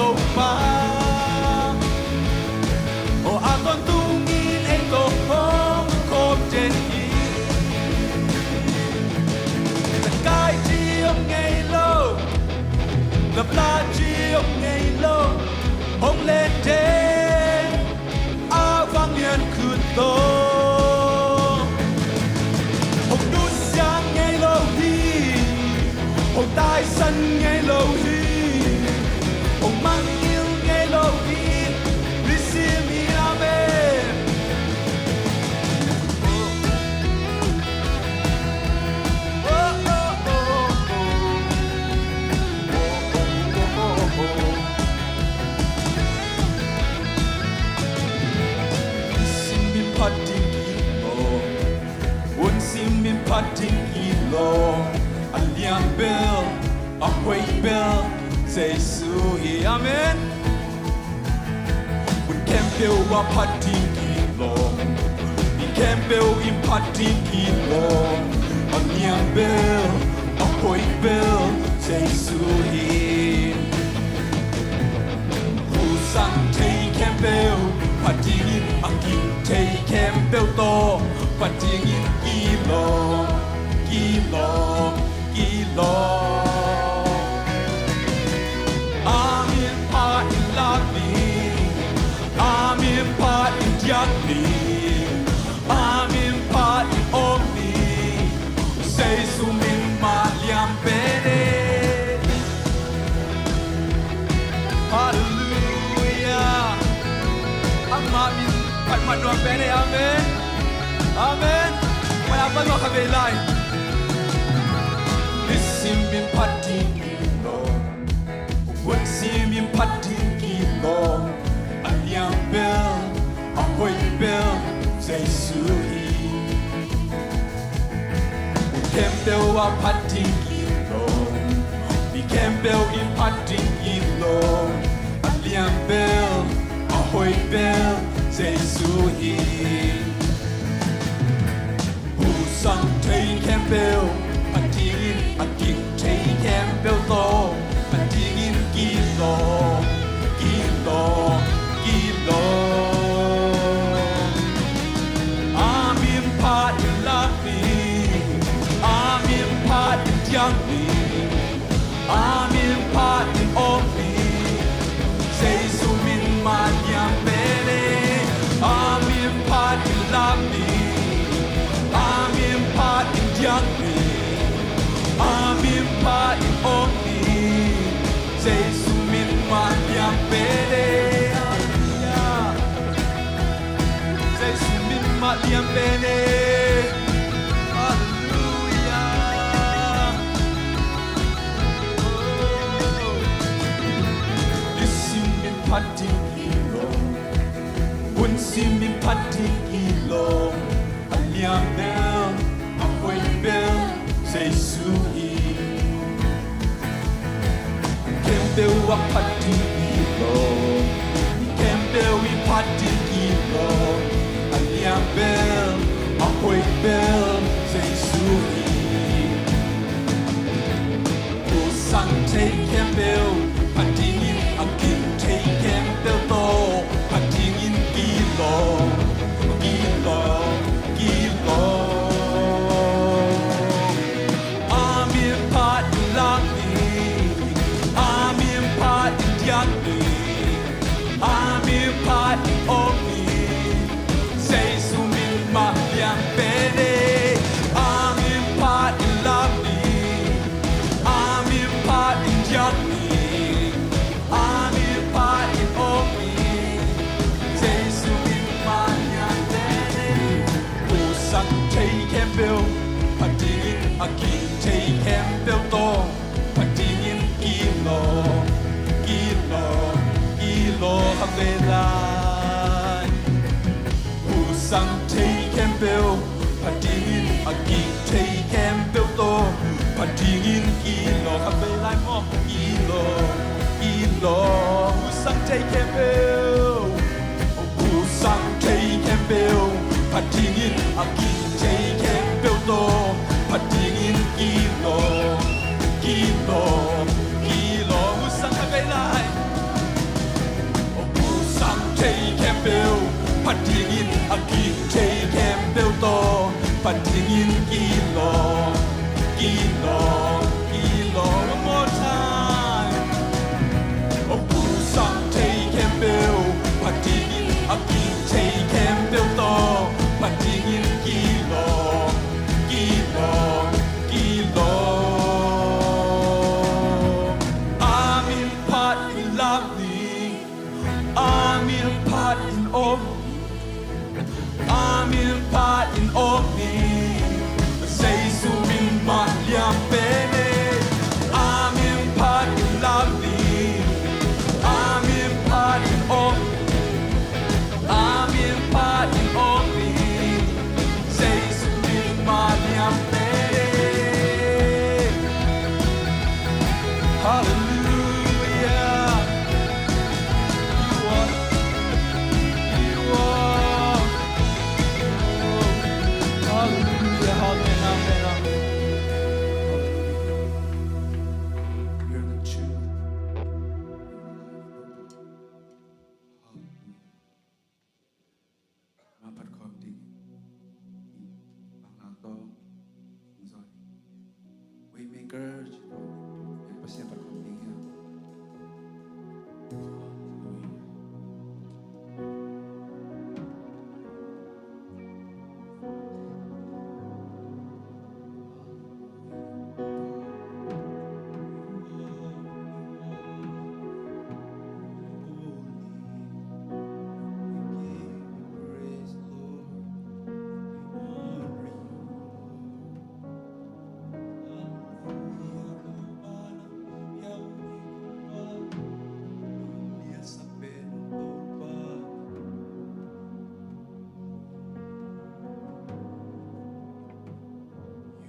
Topa, aw a tawntung in ei tawh hong khawm den hi. Na kai ci om ngei lo, na pla ci om ngei lo, hong len den a vanglian khut tawh. Hong nusia ngei lo hi, hong taisan ngei lo hi, hong mangngilh ngei lo hi. Receive me, amen. Simbin phat ding kilo, un simbin phat ding kilo, a lian bel, a hoih bel, Jesu hi. Amen. Mun khempeuh ah phat ding kilo, mi khempeuh in phat ding kilo, a lian bel, a hoih bel, Jesu hi. Husang thei khempeuh phat dingin, a ging thei khempeuh tawh phat dingin, kilo, kilo, kilo. A min phat in lak ni, a min phat in diak ni, a min phat in om ni, Jesu min mah lian pen e. Halleluia. Ama min phat mah lian pen e. Amen. Amen. Mai a pan mah kha vei lai. Nisim min phat ding kilo, hun simin phat ding kilo, a lian bel, a hoih bel, Jesu hi. Mun khempeuh ah phat ding kilo, mi khempeuh in phat ding kilo, a lian bel, a hoih bel, Jesu hi. Husang thei khempeuh phat dingin, a ging thei khempeuh tawh phat dingin, kilo, kilo, kilo. A min phat in lak ni, a min phat in diak ni, a min phat in om ni, Jesu min mah lian pen e. A min phat in lak ni, a min phat in diak ni, a min phat in om ni, Jesu min mah lian pen e. Jesu min mah lian pen e. Halleluia. Nisim min phat ding kilo, hun simin phat ding kilo, a lian bel, a hoih bel, Jesu hi. Khempeuh ah phat ding kilo, khempeuh in phat ding kilo, a lian bel, a hoih bel, Jesu hi. Husang thei khempeuh phat dingin, a ging thei khempeuh tawh phat dingin, kilo, kilo, kilo. A min phat in lak ni, a min phat in diak ni, a min phat in om ni, Jesu min mah lian pen e. A min phat in lak ni, a min phat in diak ni, a min phat in om ni, Jesu min mah lian pen e. Husang thei khempeuh phat dingin, a ging thei khempeuh tawh phat dingin, kilo, kilo, kilo kha vei lai. Husang thei khempeuh phat dingin, a ging thei khempeuh tawh phat dingin, kilo kha vei lai maw. Kilo, kilo, husang thei khempeuh, husang thei khempeuh phat dingin, a ging thei khempeuh tawh phat dingin, kilo, kilo, kilo, husang kha vei lai. Dingin a gik thei khempeuh tawh, Pathian in kilawm, kilawm, kilawm. One more time. A pu sang thei khempeuh, Pathian in a gik thei khempeuh tawh, Pathian in kilawm, kilawm, kilawm. A min phat in lam ni, a min phat in om ni, a min phat in om ni. Jesu min mah lian pen e. A min phat in lam ni, a min phat in om ni, a min phat in om ni. Jesu min mah lian pen e. Hallelujah. You are, you are. Hallelujah. Amen, amen, amen. Hallelujah. You're the truth. Hallelujah. Mah phat khawm ding. Bang hang tawh hong zawn ding. Waymaker ci tawh Pasian phat khawm ding hiam?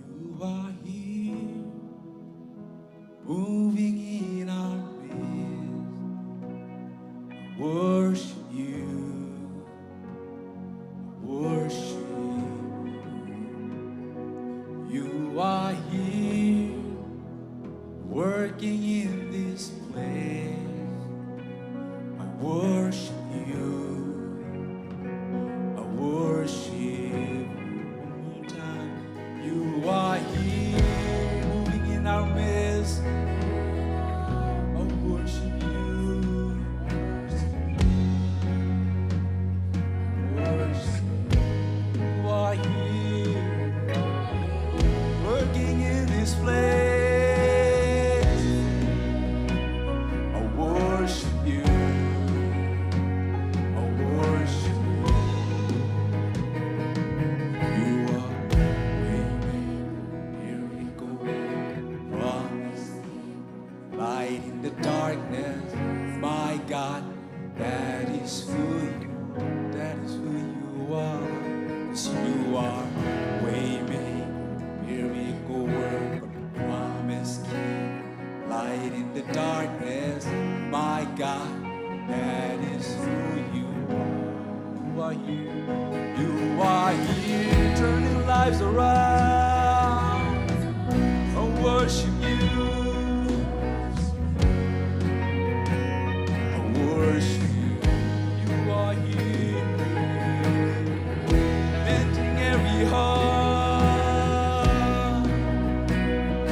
You are here, moving in our midst. I worship you. I worship you. You are here, working in this place. I worship you. I worship you. One more time. You are here, moving in our midst. I worship you. I worship you. You are here, working in this place. I worship you. I worship you. You are waymaker, miracle worker, promise keeper, light in the darkness. My God, that is who you, that is who you are. 'Cause you are waymaker, miracle worker, promise keeper, light in the darkness. My God, that is who you are. You are here. You are here, turning lives around. I worship you. I worship you. You are here, mending every heart.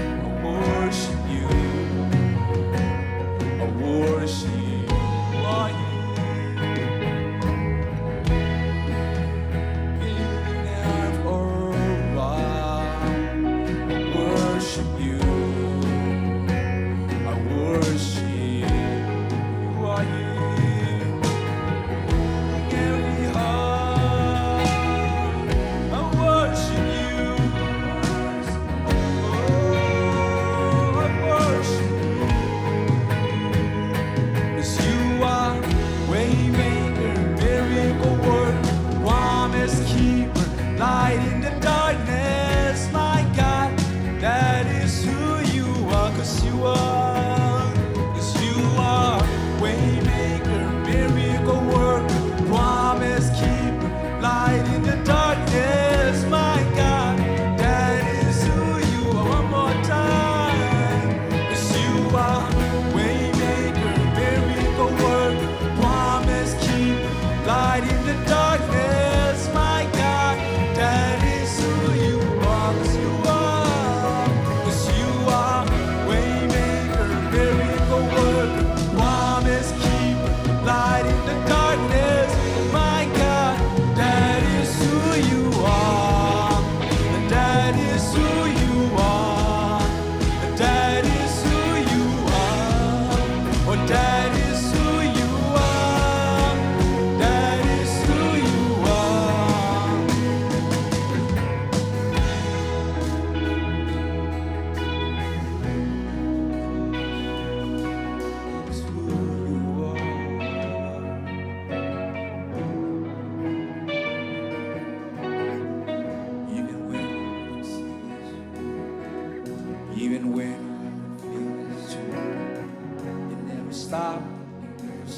I worship you. I worship you. You are here. Building an ark around.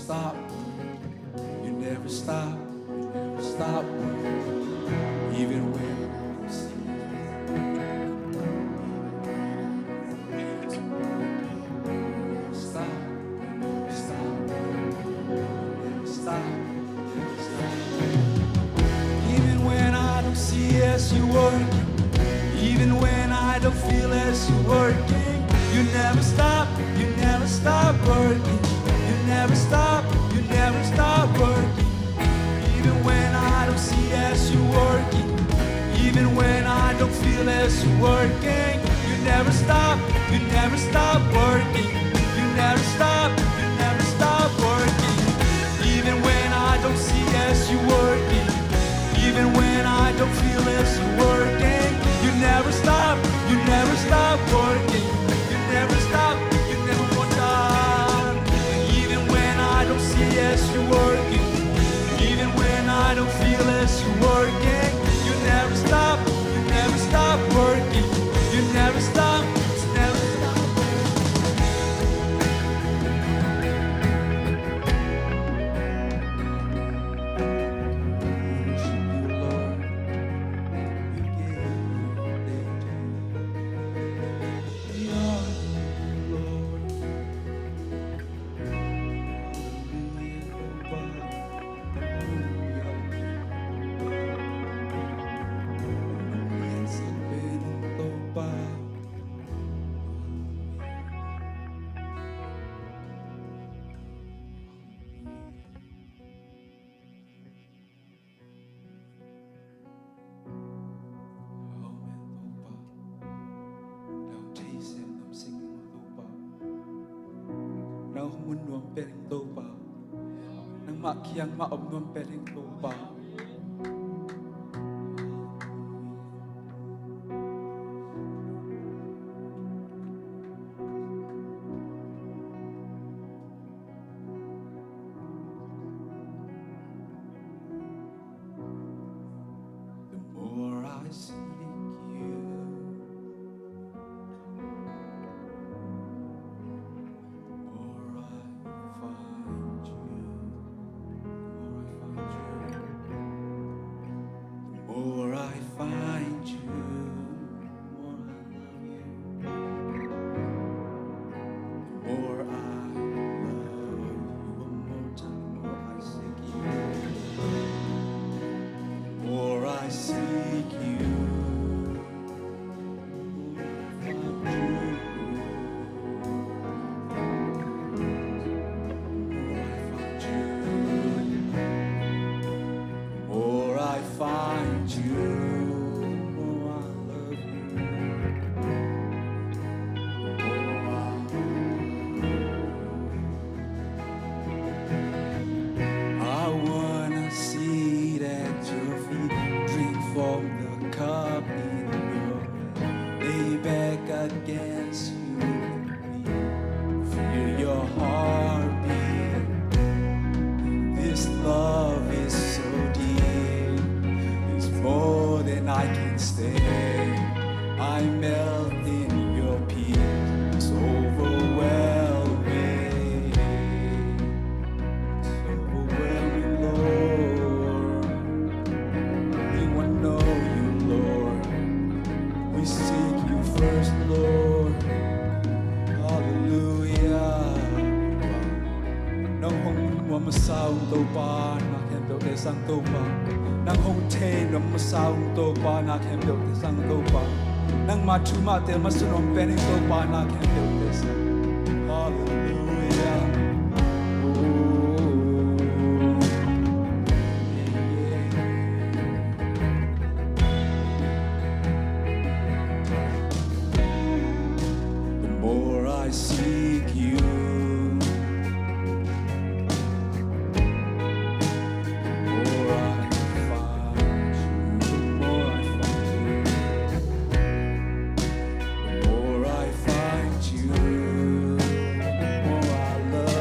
stop. You never stop. You never stop working. Even when I don't see you. Stop. Stop. Stop. Even when I don't see as you working, even when I don't feel as you working, you never stop, you never stop working, you never stop, you never stop working. Even when I don't see as you working, even when I don't feel as you working, you never stop, you never stop working, you never stop, you never stop working. Even when I don't see as you working, even when I don't feel as you working, you never stop, you never stop working, you never stop, you never go down. Even when I don't see as you working, even when I don't feel as you working, you never stop, you never stop working, you never stop, you never stop. Worship you, Lord. We give you the day. We honor you, Lord. Hallelujah, Topa. Hallelujah. Hallelujah, Topa. Amen, Topa. Nang thei sem nuam sing ing, Topa. Nang hong mun nuam pen ing, Topa. Nangmah kiang mah om nuam pen ing, Topa. The more I seek you, the more I find you. The more I find you, the more I find you, the more I love you. The more I love you, one more time, the more I seek you, the more I seek you, the more I find you. The more I find you, the more I find you, the more I love you. The more I I wanna sit at your feet, drink from the cup in your hand, lay back against you and me, feel your heartbeat. This love is so deep, it's more than I can stand. I melt in your peace, it's overwhelming. It's overwhelming, Lord. We wanna know you, Lord. We seek you first, Lord. Hallelujah. Nang hong mun nuam masa ung, Topa, na khempeuh te sang, Topa. Nang hong thei nuam masa ung, Topa, na khempeuh te sang, Topa. Nangma thu mah tel masa nuam pen ing, Topa, na khempeuh te sang. Hallelujah. Oh, yeah, yeah. The more I seek you, the more I find you, the more I find you, the more I find you, the more I love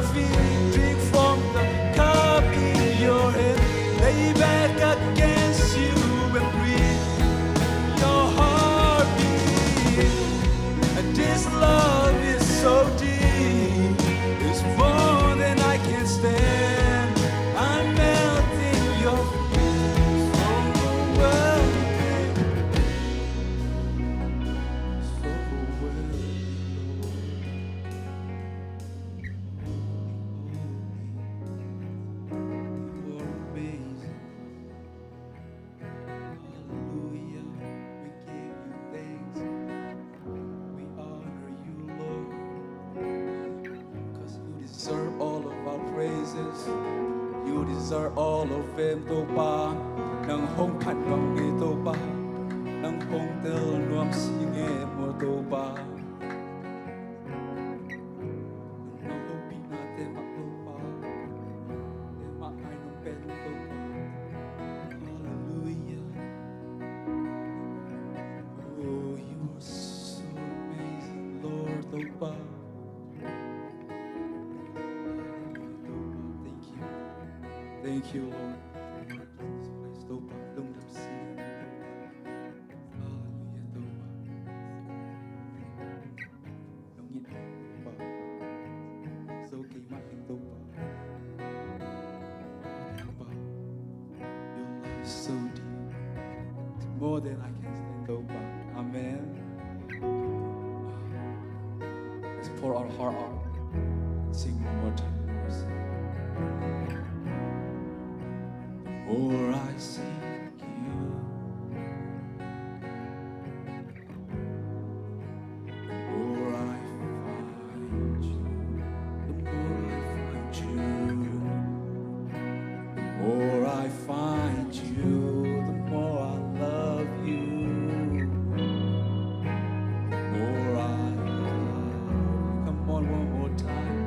feet, drink from the cup in your hand, lay back against you and breathe your heartbeat. And this love is so deep, it's more than I can stand. I'm melting your feet, it's overwhelming. It's overwhelming, Lord. Holy, holy, holy, you are amazing. Hallelujah. We give you thanks. We honor you, Lord. 'Cause you deserve all of our praises. You deserve all of them, Topa. Nang hong phat ngam ngei, Topa. Nang hong tel nuam si ngei maw, Topa. Nang hopihna te mah Topa, te mah ngai nong pen Topa. Hallelujah. Oh, you are so amazing, Lord Topa. Thank you. Thank you, Lord. Topa, lungdam si. Hallelujah, Topa. Nong it Topa. So kei mah in Topa. Topa, your love is so deep. It's more than I can stand, Topa. Amen. Let's pour our heart out. Sing one more time. The more I seek you, the more I find you. The more I find you, the more I find you, the more I love you. The more I love you. Come on, one more time.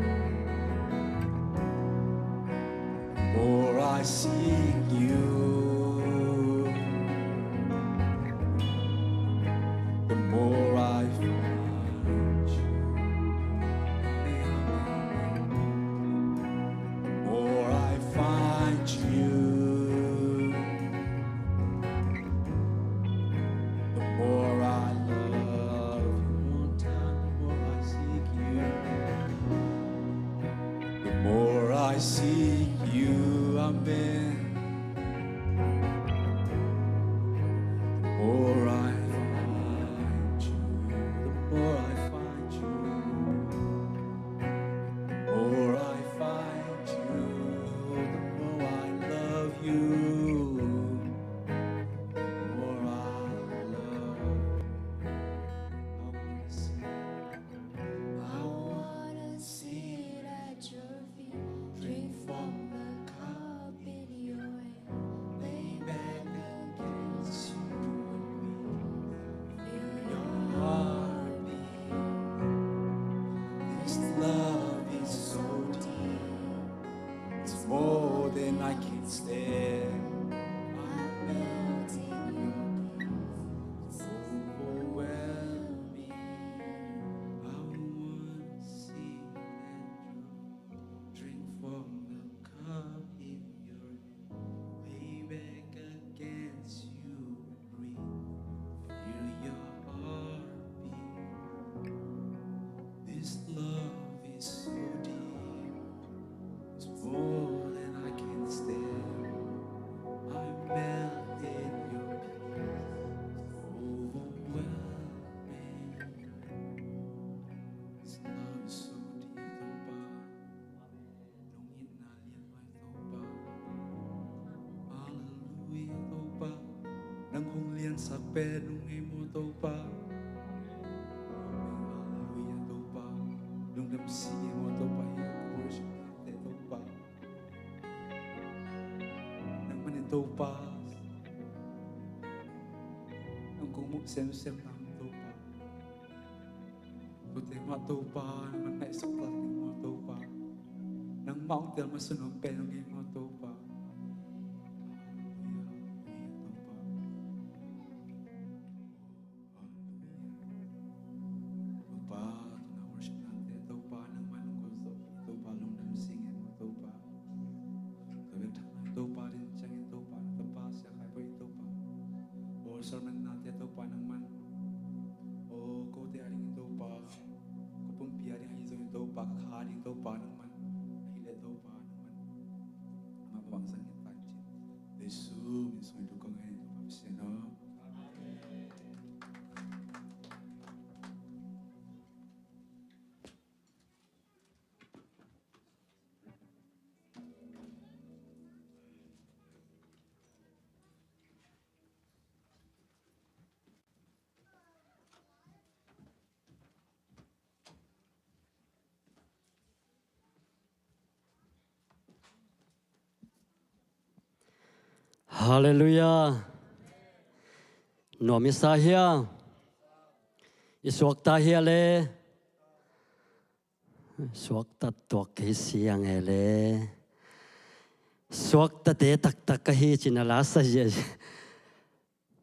The more I seek you, the more I find you. The more I find you, the more I love you. One time, the more I seek you, the more I seek you, amen. The more I find you, the more I find you, the more I find you, the more I love you, the more I love you. I wanna sit at your feet, drink from the cup in your hand, lay back against you and breathe, feel your heartbeat. This love is so deep, it's more than I can stand. I'm melting your peace, it's overwhelming. I wanna see and drink from the cup in your hand, lay back against you and breathe, feel your heartbeat. This love is so deep, it's more than I can stand. I'm melting your peace, overwhelming. This love is so deep, Topa. Nong itna lian mai, Topa. Hallelujah, Topa. Nang hong liansak pen nong ngei maw, Topa. Amen. Hallelujah, Topa. Lungdam si ngei maw, Topa. Hi ko worship nate, Topa. Nang manin, Topa. Nang kong muh semsem nang, Topa. Kote mah, Topa, nang ngaihsut ta ding maw, Topa. Nangmah hong tel masa nuam pen hong hi maw, Topa. Hallelujah, Topa. Hallelujah. Topa, tuna worship nate, Topa, nangmah hong ko zo, Topa, lungdam. Kha ding Topa nangman, a hi le Topa nangman, amah bang zang in pan cin. Jesu min sung in thu kong ngen, Topa Pasian aw. Halleluiah. Nuam i sa hia? I suakta hia le? Suakta tuak kei siang e le. Suaktate taktak ka hi cin a la sa ziahziah.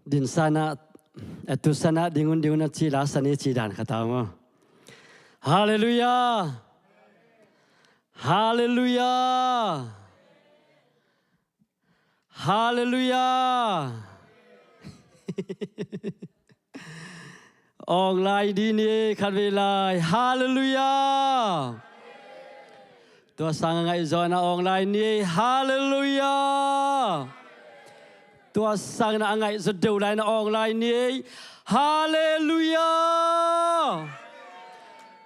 Din sana, eh, tu sana dingun dingun a ci la sa ni ci dan kha ta maw. Halleluiah. Halleluiah. Halleluiah. Awng lai dih ni, khatvei lai. Halleluiah. Tua sang a ngaih zawhna awng lai ni. Halleluiah. Tua sang na a ngaih zaw deuh lai na awng lai ni. Halleluiah.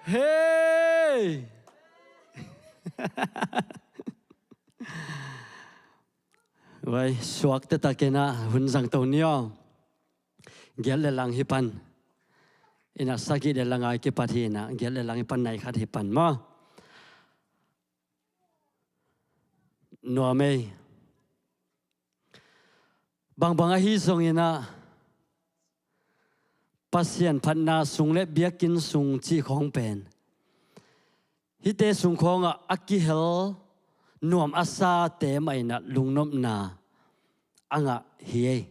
Hei. Vai, suakta takin ah hun zangto ni aw. Giat le lang hi pan. Ina sagih le lang a kipat hi ina, giat le lang hi pan, nai khat hi pan maw. Nuam ei. Bangbang ahi zongin ah Pasian phatna sung le biakinn sung cih khawng pen hihte sung khawngah a kihel nuam a sate mah in ah lungnopna a ngah hi ei.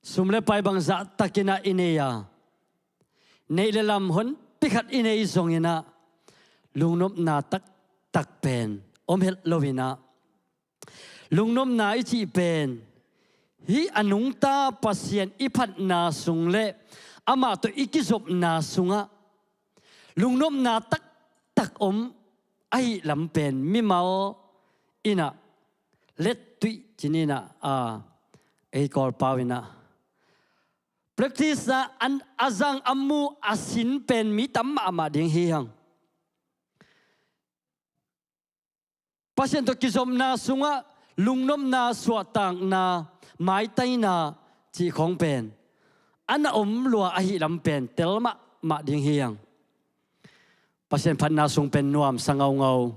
Sum le pai bangzah takin ah i nei a, neih le lam honpi khat i nei zongin ah lungnopna taktak pen om het lo in ah, lungnopna i cih pen hih a nungta Pasian i phatna sung le amah tawh i kizopna sungah lungnopna taktak om ahih lam pen mimal in ah lettuih cin in ah, a, ei Kawlpau in ah practice ah an, a zang a mu a sin pen mi tam mahmah ding hi hang. Pasian tawh kizopna sungah lungnopna, suahtakna, maitaina cih khawng pen a na om lua ahih lam pen tel mahmah ding hi hang. Pasian phatna sung pen nuamsa ngaungau,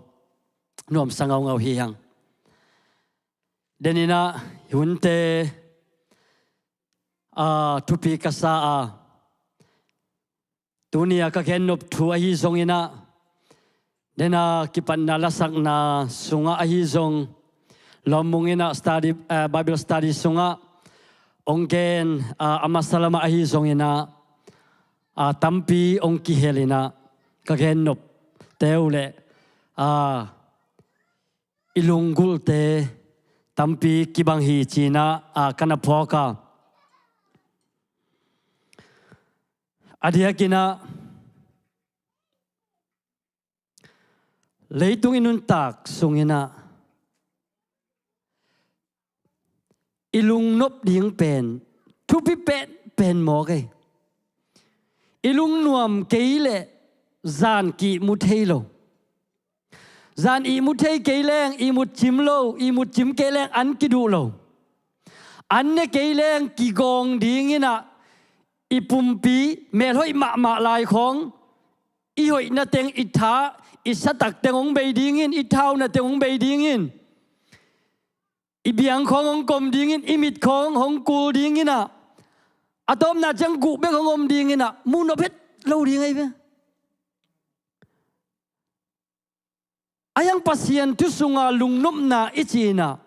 nuamsa ngaungau hi hang. Denin ah hunte, a, thupi ka sa a, tuni a ka gennop thu ahi zongin ah, dena kipatna lasakna sungah ahi zong, lawmmung in ah study, eh, Bible study sungah hong gen, ah, a masa lamah ahi zongin ah, ah, tampi hong kihel in ah ka gennop teu le, ah, i lunggulhte tampi kibang hi cin ah, ah, ka na phawk a. A diakin ah leitung i nuntak sungin ah i lungnop ding pen thupi penpen mawk ei. I lungnuam kei leh zan ki-ihmu thei lo. Zan ihmu thei kei leng ihmut cim lo, ihmut cim kei leng an kiduh lo. An ne kei leng kigawng dingin ah i pumpi melhoih mahmah lai khawng, i hoihna teng, i tha, i satak teng hong bei dingin, i thauna teng hong bei dingin, i biang khawng hong kom dingin, i mit khawng hong kul dingin ah, a tawpna ciang guh bek hong om dingin ah muhnop het lo ding ahi ve. A hiang Pasian thu sunga lungnopna i cih in ah,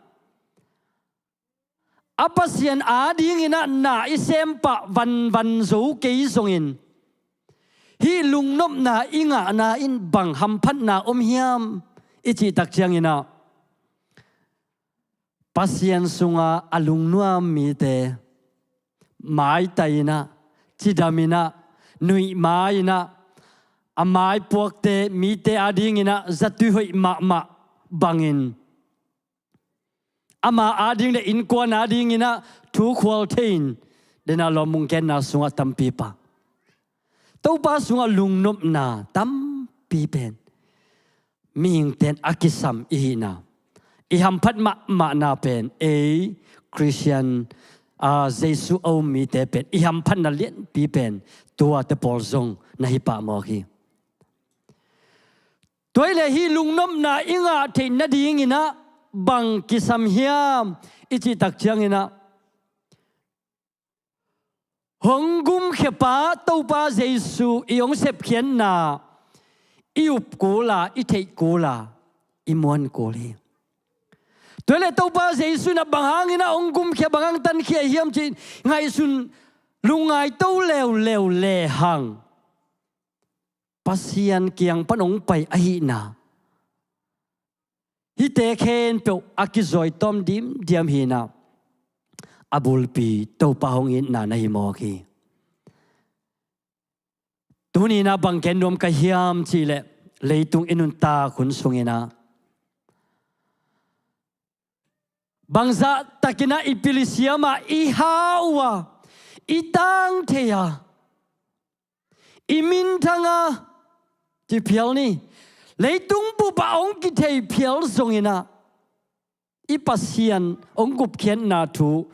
a Pasian adingin ah na i sempah vanvan zo kei zongin, hih lungnopna i ngahna in bang hamphatna om hiam i cih tak ciangin ah, Pasian sunga a lungnuam mite maitai in ah, cidam in ah, nuihma in ah, a maipuakte mite adingin ah zatui hoih mahmah bangin, ama ading le innkuan adingin ah thu khual thei-in, dena lawmung genna sungah tampi pha, Topa sungah lungnopna tampi pen mihingte in a kisam i hihna, i hamphat mahmahna pen ei Khristian, a, Jesu a um mite pen i hamphatna lianpi pen tuate pawl zong na hi pah mawk hi. Tua hi leh hih lungnopna i ngah theih nadingin ah bang kisam hiam i cih tak ciangin ah, hong gumkhiapa Topa Jesu i hong sepkhiatna i up kul a, i theih kul a, i muan kul hi. Tua hi leh Topa Jesu in ah bang hangin ah hong gumkhia, bang hang tankhia hiam cih ngaihsun, lungngaito leuleu lehang Pasian kiang pan hong pai ahihna, hihte khempeuh a kizawi tawm dimdiam hi-in ah, a bulpi Topa hong itna na hi mawk hi. Tuni-in ah bang gen nuam ka hiam cih leh, leitung i nuntak hun sungin ah bangzah takin ah i pilsiam a, i hau a, i tang thei a, i minthang a, ci phial ni, leitung bup ah hong kithei phial zongin ah, i Pasian hong gupkhiatna thu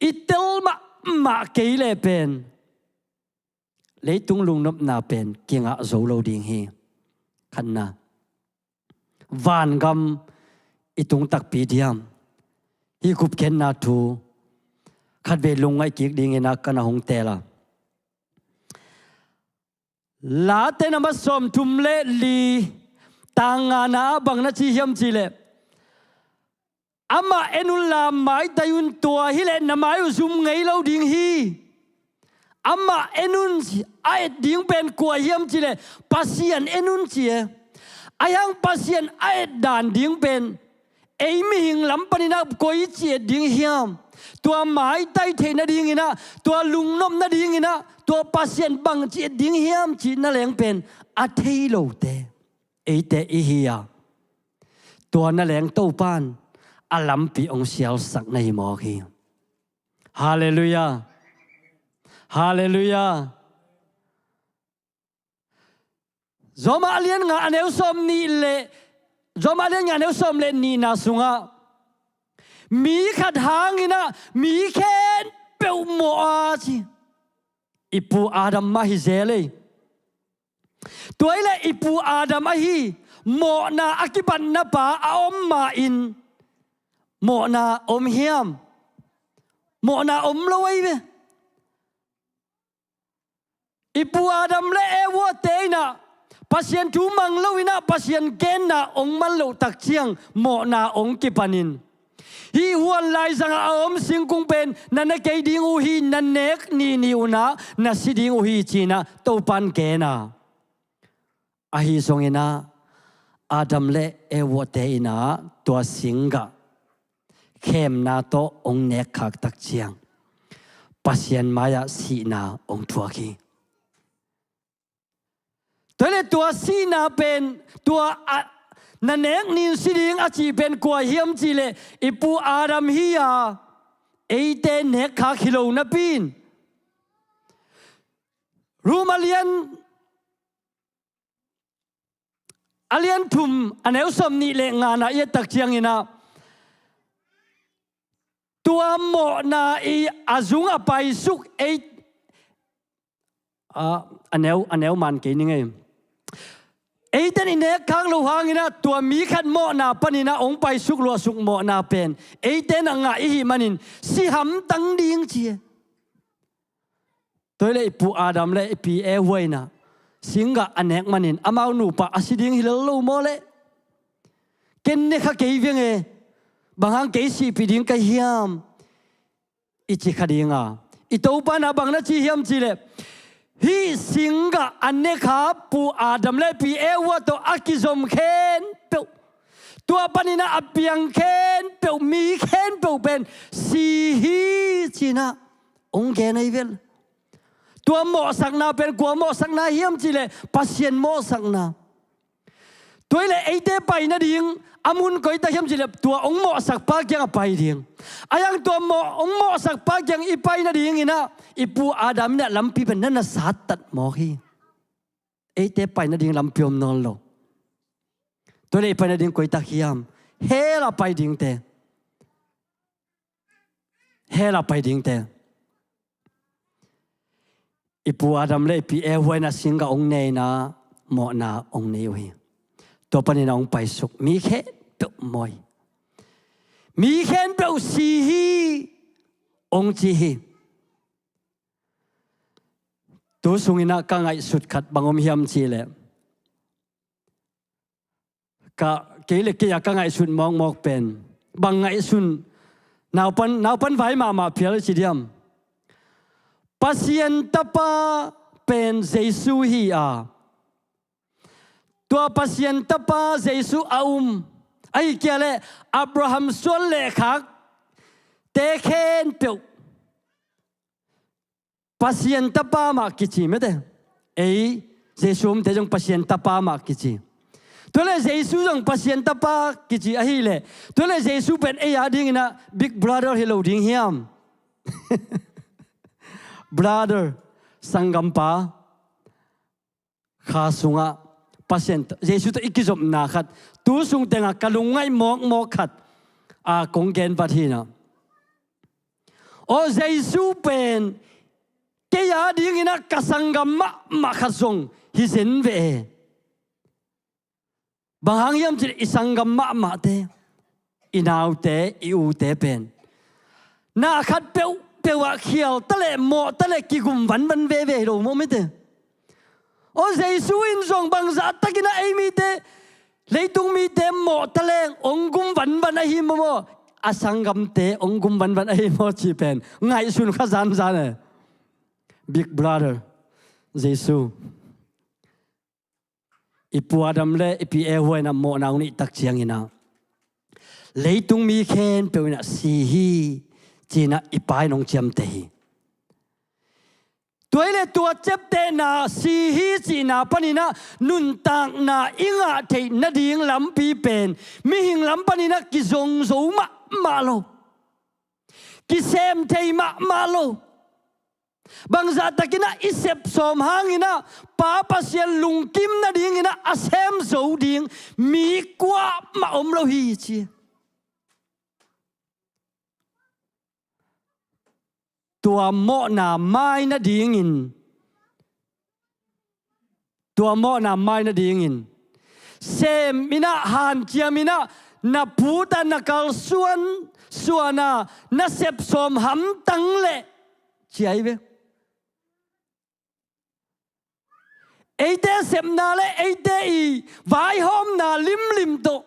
i tel mahmah kei leh pen leitung lungnopna pen kingah zo lo ding hi. Khatna, vangam i tung takpi diam? Hih gupkhiatna thu khatvei lungngaih kik dingin ah ka na hong teel a. Late number sawmthum le li, tang ngana ah bang na ci hiam cih leh, amah en unla maitai un, tua hi leh na mai uh zum ngei lo ding hi. Amah en un, a et ding pen kua hiam cih leh Pasian en un ci e. Ahi hang Pasian a et dan ding pen ei mihing lam panin ah koici et ding hiam? Tua maitai theih nadingin ah, tua lungnop nadingin ah, tua Pasian bangci et ding hiam cih na leng pen a thei lote eite i hi a, tua na leng Topa in a lampi hong sialsak na hi mawk hi. Halleluiah. Halleluiah. Rom a lian nga a neu sawm nih le, Rom a lian nga a neu sawm le nihna sungah, mi khat hangin ah mi khempeuh mawh a ci. I pu Adam mah hi zel ei. Tua hi leh i pu Adam ahi mawhna a kipatna pa a om ma-in mawhna om hiam? Mawhna om lo ahi ve. I pu Adam le Eva te in ah Pasian thu mang lo in ah Pasian genna hong man loh tak ciang mawhna hong kipanin, hih huan laizang ah a om singkung pen na ne kei ding uh hi, na nek nini un ah na si ding uh hi ci-in ah Topa in gen a. Ahi zongin ah Adam le Eva te in ah tua singgah khemna tawh hong nekkhak tak ciang Pasian mai-ah sihna hong thuak hi. Tua hi leh tua sihna pen, tua a, na nek ni-in si ding a cih pen kua hiam cih leh i pu Adam hi a, eite nekkhak hi lo napi-in. Rom a lian, a lian thum a neu sawm nih le ngana i et tak ciangin ah, tua mawhna i a zung a paisuk ei, a, a neu, a neu man kei ning ei. Eite in i nekkhak loh hangin ah tua mi khat mawhna panin ah hong paisuk luahsuk mawhna pen eite in ah ngah i hih manin si hamtang ding ci e. Tua hi leh i pu Adam le i pi Eva in ah singgah a nek manin amau nupa a si ding hi lel lo maw leh? Ken ne kha kei veng e, bang hang kei sihpih ding ka hiam? I ci kha ding a, i Topa in ah bang na ci hiam cih leh, hih singgah a nekkhak pu Adam le pi Eva tawh a kizom khempeuh, tua panin ah a piang khempeuh, mi khempeuh pen si hi ci-in ah hong gen ahi vel. Tua mawhsakna pen kua mawhsakna hiam cihleh Pasian mawhsakna. Tua hileh eite pai nading a mun koi tak hiam cihleh tua hong mawhsakpa kiang a pai ding. A hiang tua mawh, hong mawhsakpa kiang i pai nadinginah i pu Adam inah lampi pen na na sattat mawk hi. Eite pai nading lampi om nawn lo. Tua hileh i pai nading koi tak hiam? Hell ah pai dingte. Hell ah pai dingte. I pu Adam le i pi Eva inah singgah hong ne inah mawhna hong nei uh hi. Tua paninah hong paisuk mi khempeuh mawi, mi khempeuh si hi hong ci hi. Tu sunginah ka ngaihsut khat bang om hiam cihleh, ka, kei le kei a ka ngaihsut mawkmawk pen, bang ngaihsun, naupan, naupan vai mahmah phial i ci diam? Pasian Tapa pen Jesu hi a, tua Pasian Tapa Jesu a um, ahi kia leh Abraham suan le khakte khempeuh Pasian Tapa mah kici mete. Ei, Jesu umte zong Pasian Tapa mah kici. Tua hileh Jesu zong Pasian Tapa kici ahileh, tua hileh Jesu pen ei a dinginah Big Brother hi lo ding hiam? Brother, sanggampa. Kha sungah Pasian, Jesu tawh i kizopna khat, tu sung tengah ka lungngaih mawkmawk khat a kong genvat hinah. Aw, Jesu pen kei a dinginah ka sanggam mahmah khat zong hi zen ve e. Bang hang hiam cihleh i sanggam mahmahte, i naute, i ute pen na khat peuhpeuh ah khial taleh mawh taleh kigum vanvan veve hi lo maw mite. Aw, Jesu in zong bangzah takinah ei mite, leitung mite mawh taleng hong gum vanvan ahi maw maw? A sanggamte hong gum vanvan ahi maw cih pen ngaihsun kha zanzan e. Big Brother Jesu. I pu Adam le i pi Eva inah mawhna hong neih tak cianginah leitung mi khempeuh inah si hi cinah i Pa in hong ciamteh hi. Tua hileh tua ciamtehna, si hi cihna paninah nuntakna i ngah theih nading lampi pen mihing lam paninah kizong zo mahmah lo, kisem thei mahmah lo. Bangzah takinah i sep sawm hanginah Pa Pasian lungkim nadinginah a sem zo ding mi kuamah om lo hi ci. Tua mawhna mai nadingin, tua mawhna mai nadingin sem inah, hanciam inah, na put a na kalsuan suana na sep sawm hamtang leh ci ahi ve. Eite sepna le eite i vaihawmna limlim tawh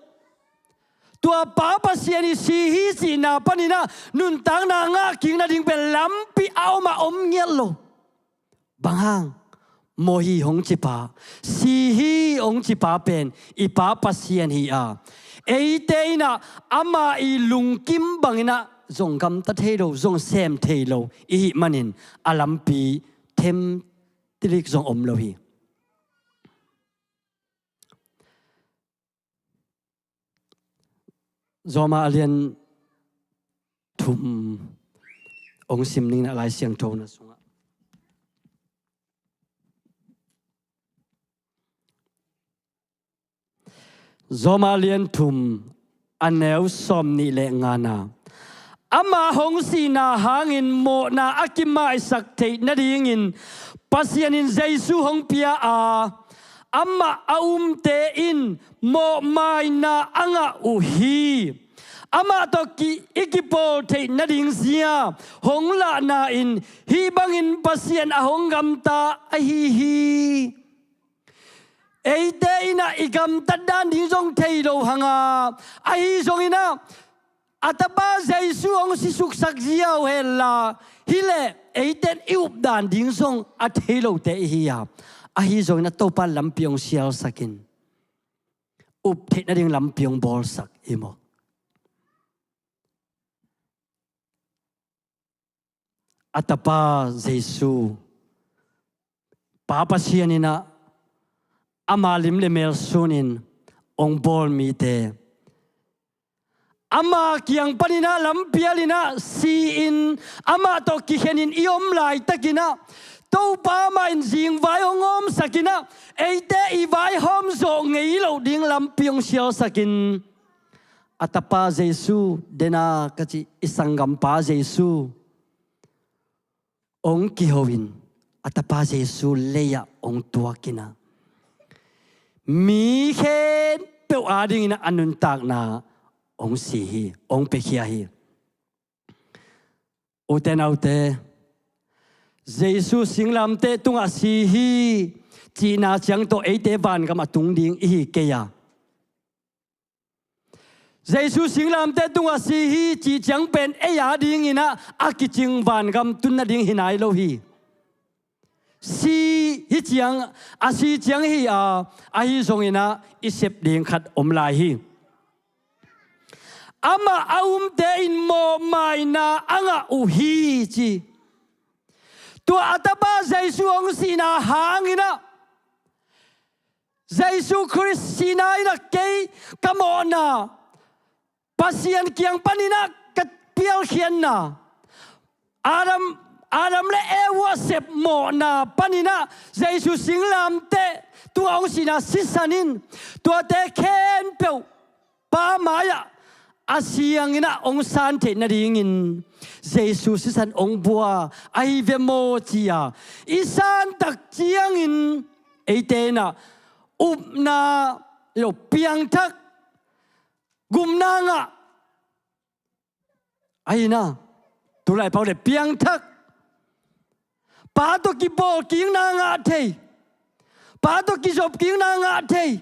tua Pa Pasian i si hi cihna paninah nuntakna ngah kik nading pen lampi a om a om ngiat lo. Bang hang? Maw hi hong cipa, si hi hong cipa pen i Pa Pasian hi a, eite inah ama i lungkim banginah zong gamta thei lo, zong sem thei lo i hih manin a lampi themtilik zong om lo hi. Roma a lian thum hong sim ning inah Lai Siangtho na sungah. Roma a lian thum a neu sawm nih le ngana. Ama hong sihna hangin mawhna a kimaisak theih nadingin Pasian in Jesu hong pia a, amah a umte in mawhmaina a ngah uh hi. Amah tawh ki, i kipawl theih nading zia hong lahna in hih bangin Pasian a hong gamta ahi hi. Eite inah i gamtat dan ding zong thei lo hanga, ahi zonginah a tapa Jesu hong sisuksak ziau henla, hileh eite in i updan ding zong a thei lote i hi a, ahi zonginah Topa lampi hong sialsakin up theih nading lampi hong bawlsak hi maw? A tapa Jesu Pa Pasian in ah ama lim le mel sunin hong bawl mite, ama kiang panin ah lampial in ah si-in amah tawh kikhenin i om laitakin ah Topa amah in zingvai hong hawmsak in ah eite i vaihawm zawh ngei loh ding lampi hong sialsakin a Tapa Jesu, dena ka cih i sanggampa Jesu hong kiho in a Tapa Jesu lei-ah hong tuak in ah mi khempeuh adingin ah a nuntakna hong si hi, hong piakhia hi. Ute naute, Jesu singlamteh tungah si hi cihna ciang tawh eite vangam a tung ding i hi kei a. Jesu singlamteh tungah si hi cih ciang pen ei adingin ah a kicing vangam tun nading hi nai lo hi. Si hi ciang, a si ciang hi a, ahi zongin ah i sep ding khat om lai hi. Amah a umte in mawhmaina a ngah uh hi ci. Tua a Tapa Jesu hong sihna hangin ah Jesu Khrist sihna in ah kei ka mawhna, Pasian kiang panin ah ka pialkhiatna, Adam, Adam le Eva sep mawhna panin ah Jesu singlamteh tungah hong sihna sisan in tuate khempeuh Pa mai-ah a siangin ah hong san theih nadingin Jesu sisan hong bua ahi ve maw ci-a i san tak ciangin eite in ah upna lo piangthak gupna ngah ahi na. Tulai pau le piangthak, Pa tawh kibawl kikna ngah thei, Pa tawh kizop kikna ngah thei,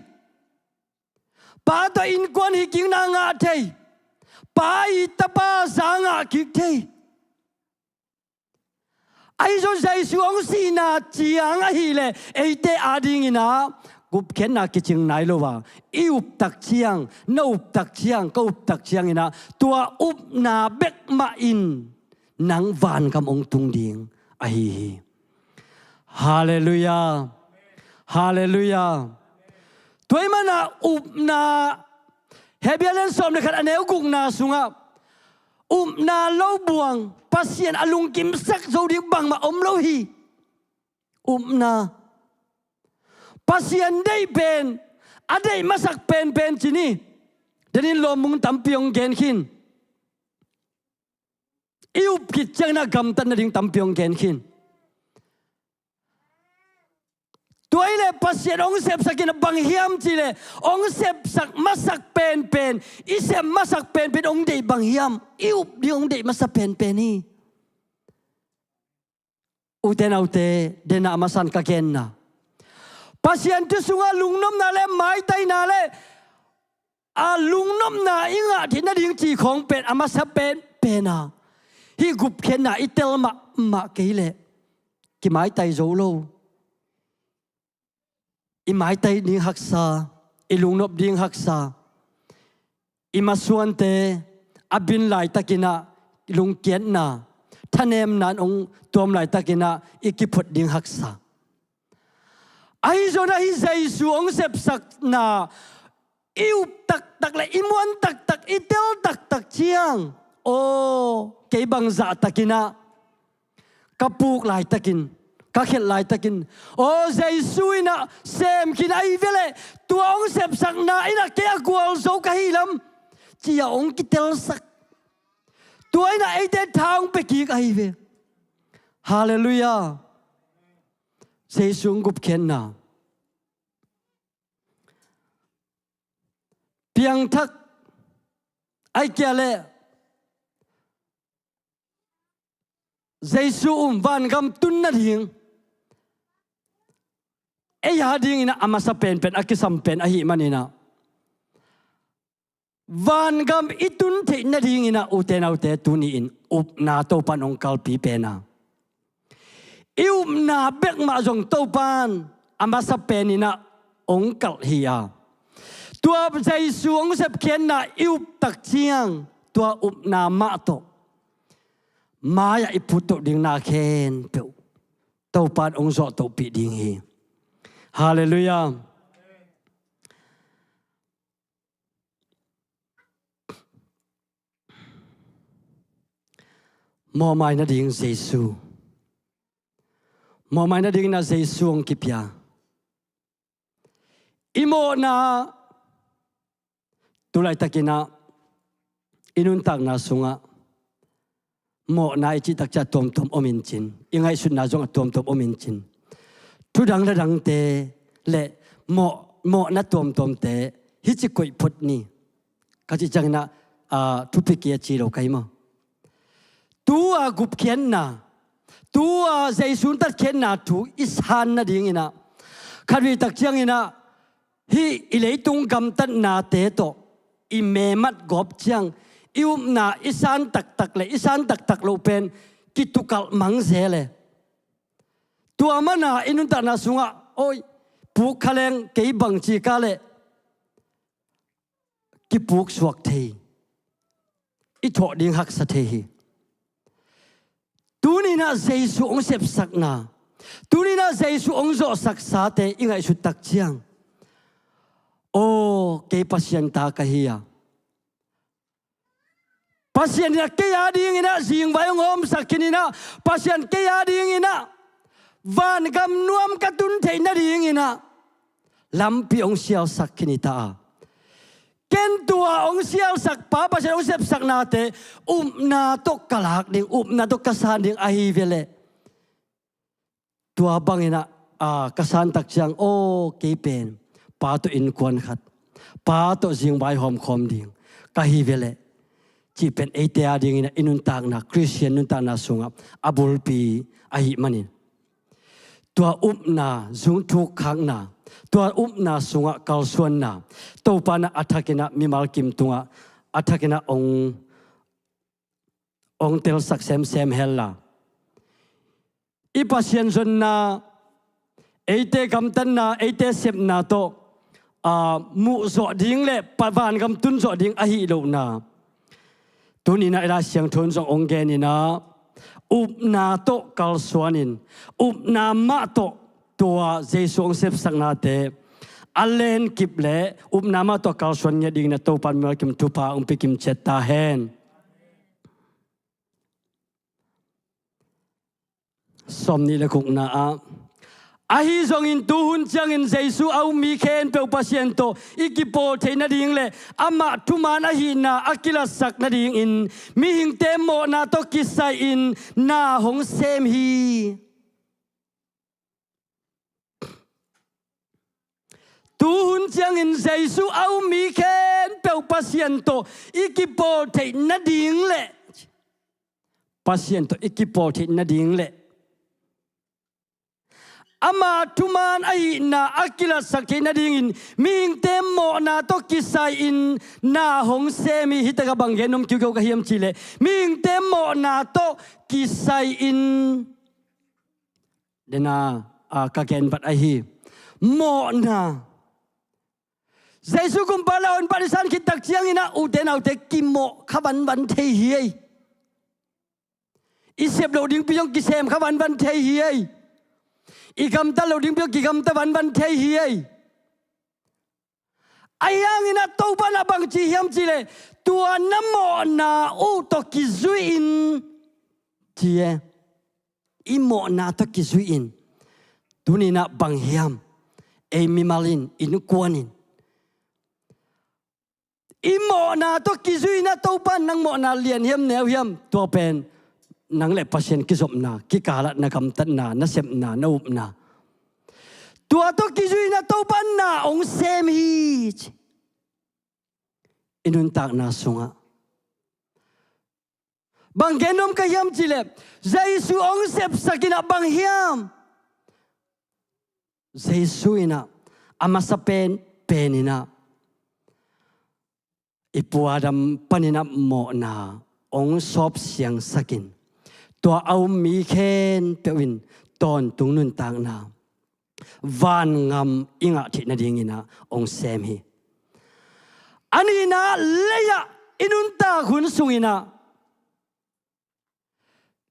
Pa tawh innkuan hi kikna ngah thei, Pa i tapa za ngah kik thei. Ahi zong Jesu hong sihna ciang ahileh eite adingin ah gupkhiatna kicing nai lo a, i up tak ciang, na up tak ciang, ka up tak ciangin ah tua upna bek mah in nang vangam hong tung ding ahi hi. Halleluiah. Halleluiah. Tua ahih manin ah upna, Hebru lian sawm le khat a neu gukna sungah upna lo buang, Pasian a lungkimsak zo ding bangmah om lo hi. Upna, Pasian deih pen, a deih masak penpen ci ni. Denin lawmung tampi hong gen khin. I up khit ciangin ah gamtat nading tampi hong gen khin. Tua ahileh Pasian hong sepsak in ah bang hiam cihleh, hong sepsak masak penpen, i sep masak penpen hong deih bang hiam, i up ding hong deih masa penpen hi. Ute naute, dena a masan ka genna, Pasian thu sungah lungnopna le maitaina le a lungnopna i ngah theih nading ci khawng pen a masa penpen a, hih gupkhiatna i tel mahmah kei leh kimaitai zo lo. I maitai ding haksa, i lungnop ding haksa, i masuante a bin laitakin ah lungkiatna, thanemna in hong tuam laitakin ah i kiphut ding haksa. Ahi zongin ah hih Jesu hong sepsakna i up taktak le i muan taktak, i tel taktak ciang, aw, kei bang zahtakin ah ka puk laitakin, ka khelh laitakin, aw, Jesu in ah sem khin ahi ve leh tua hong sepsakna in ah kei a gualzo ka hi lam ci-a hong kitelsak. Tua in ah eite tha hong pia kik ahi ve. Halleluiah. Jesu hong gupkhiatna, piangthak, ahih kei leh Jesu um vangam tun nading, ei adingin ah a masa penpen, a kisam pen ahih manin ah vangam i tun theih nadingin ah ute naute, tuni-in upna Topan hong kalpi pen a, i upna bek mah zong Topan a masa penin ah hong kalh hi a, tua Jesu hong sepkhiatna i up tak ciang tua upna mah tawh mai-ah i put toh ding na khempeuh Topan hong zawh tohpih ding hi. Halleluiah. Mawhmai nading Jesu. Mawhmai nading inah Jesu hong kipia. I mawhna, tulaitakinah i nuntakna sungah mawhna i cihtak ciah tuamtuam om in cin, i ngaihsutna zong a tuamtuam om in cin. Thudang ladangte le mawh, mawhna tuamtuamte hici koih phot ni. Ka cih cianginah, ah, thupi kei a ci lo ka hi maw? Tua gupkhiatna, tua Jesu tatkhiatna thu i san nadinginah, khatvei tak cianginah hih i leitung gamtatnate tawh i memat gawp ciang, i upna i san taktak le i san taktak loh pen kitukalh mang zel e. Tua mana i nuntakna sungah, oi, puk kha leng kei bangci ka leh kipuk suak thei, i thawh ding haksa thei hi. Tuninah Jesu hong sepsakna, tuninah Jesu hong zawhsaksate i ngaihsut tak ciang, aw, kei Pasian ta ka hi a, Pasian inah kei a dinginah zingvai hong hawmsak khin inah, Pasian kei a dinginah vangam nuam ka tun theih nadinginah lampi hong sialsak khin hi ta a, ken tua hong sialsak pa, Pasian hong sepsaknate upna tawh ka lak ding, upna tawh ka san ding ahi ve leh, tua banginah, a, ka san tak ciang, aw, kei pen pa tawh innkuan khat, pa tawh zingvai hawmkhawm ding ka hi ve leh, cih pen eite a dinginah i nuntakna, Khristian nuntakna sungah a bulpi ahih manin, tua upna, zungthuk khakna, tua upna sungah kalsuanna, Topa inah a thakinah mimal kim tungah a thakinah hong, hong telsak semsem hella. I Pasian zonna, eite gamtatna, eite sepna tawh, a, muh zawh ding le pa vangam tun zawh ding ahi lohna. Tuninah i Lai Siangtho in zong hong geninah, upna tawh kalsuanin, upna mah tawh tua Jesu hong sepsaknate a lenkip le upna mah tawh kalsuan ngiat dinginah Topan mimal kim thupha hong pia kim ciat ta hen. Sawmnih le gukna ah, ahi zongin tuhun ciangin Jesu a um mi khempeuh Pasian tawh i kipawl theih nading le amah thuman ahihna a kilatsak nadingin mihingte mawhna tawh kisai-in na hong sem hi. Tuhun ciangin Jesu a um mi khempeuh Pasian tawh i kipawl theih nading le, Pasian tawh i kipawl theih nading le ama thuman ahihna a kilatsak theih nadingin mihingte mawhna tawh kisai-in na hong sem hi. Hih takah bang gen nuam kiukiu ka hiam cihleh, mihingte mawhna tawh kisai-in, dena, a, ka gen vat ahi. Mawhna. Jesu kumpa le a honpa i san khit tak ciangin ah ute naute kimawh kha vanvan thei hi ei. I sep loh dingpi zong kisem kha vanvan thei hi ei. I gamta loh dingpi zong kigamta vanvan thei hi ei. Ahi hangin ah Topa in ah bang ci hiam cihleh, tua na mawhna uh tawh kizui-in ci e. I mawhna tawh kizui-in. Tuni-in ah bang hiam, ei mimal in, innkuan in, i mawhna tawh kizui-in ah Topa in nang mawhna lian hiam, neu hiam, tua pen nang le Pasian kizopna, kikalah na gamtatna, na sepna, na upna. Tua tawh kizui-in ah Topa in na hong sem hi ci. I nuntakna sungah bang gen nuam ka hiam cihleh, Jesu hong sepsak in ah bang hiam? Jesu in ah a masa pen, pen in ah i Pu Adam panin ah mawhna hong sawp siangsak in, tua a um mi khempeuh in tawntung nuntakna, vangam i ngah theih nadingin ah hong sem hi. A nihna, lei-ah i nuntak hun sungin ah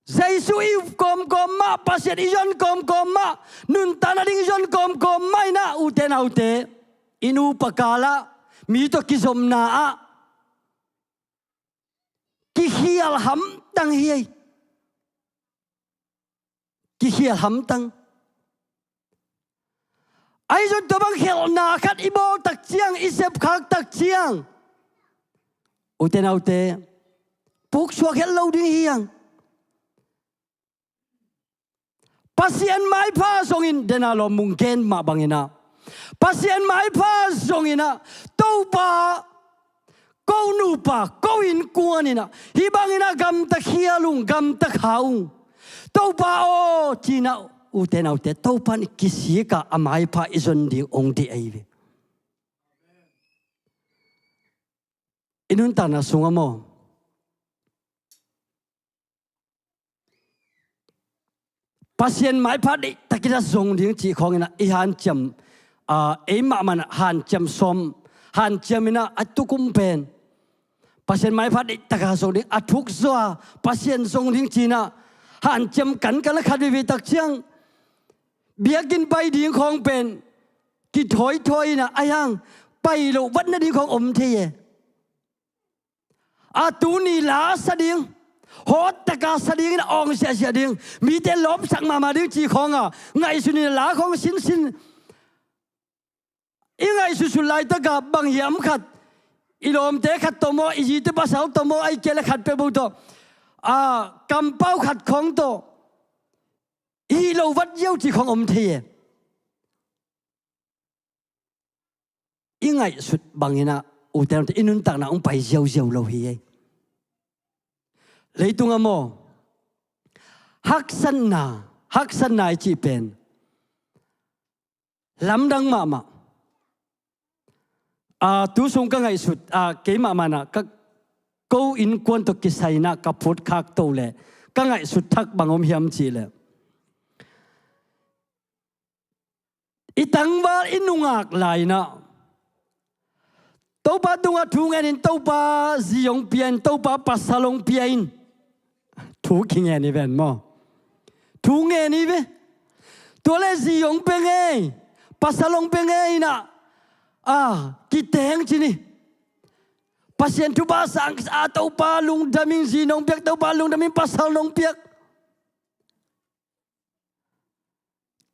Jesu i up kawmkawm mah, Pasian i zon kawmkawm mah, nuntakna ding i zon kawmkawm mah in ah, ute naute, i nupa kal ah, mi tawh kizopna ah kikhial hamtang hi ei. Kikhial hamtang. Ahi zong tua bang khelhna khat i bawl tak ciang, i sepkhak tak ciang, ute naute, puksuak het lo ding hi hang. Pasian maipha zongin, dena lawm mung gen mah bangin ah, Pasian maipha zongin ah, Topa, ko nupa, ko innkuan in ah, hih bangin ah gamta khial ung, gamta kha ung. Topa aw, ci-in ah, ute naute, Topa in kisik a, a maipha i zon ding hong deih ahi ve. I nuntakna sungah maw, Pasian maipha deihtak in ah zong ding cih khawng in ah i hanciam, ah, ei mahmah in ah hanciam sawm, hanciam in ah a tukum pen, Pasian maipha deihtak a zong ding, a thuk zaw a Pasian zong ding ci-in ah hanciam kankan a khat veivei tak ciang, biakinn pai ding khawng pen kithawithawi in ah, ahi hang pai loh vat nading khawng om thei e. A tuni la sa ding, hawt taka sa ding in ah awng siahsiah ding, mite lawpsak mahmah ding cih khawng a ngaihsun in ah la khawng sinsin. I ngaihsutsut laitak ah bang hiam khat, i lawmte khat tawh maw, i zite pasal tawh maw, ahih kei leh khat peuhpeuh tawh, a, kampau khat khawng tawh i hih lo vat ziau cih khawng om thei e. I ngaihsut bangin ah, ute naute, i nuntakna hong pai ziauziau lo hi ei. Leitungah maw, haksatna, haksatna i cih pen lamdang mahmah. A, tu sung ka ngaihsut, a, kei mahmah in ah, ka, ko innkuan tawh kisai in ah ka phutkhak to leh ka ngaihsut thak bang om hiam cih leh, i tangval i nungak lai in ah, Topa tungah thu ngen in, Topa zi hong pia in, Topa pasal hong pia in. Thu kingen hi ven maw. Thu ngen hi ve. Tua leh zi hong pia ngei, pasal hong pia ngei in ah, a, kiteng ci ni. Pasian thupha sang a, Topa lungdam ing, zi nong piak, Topa lungdam ing, pasal nong piak.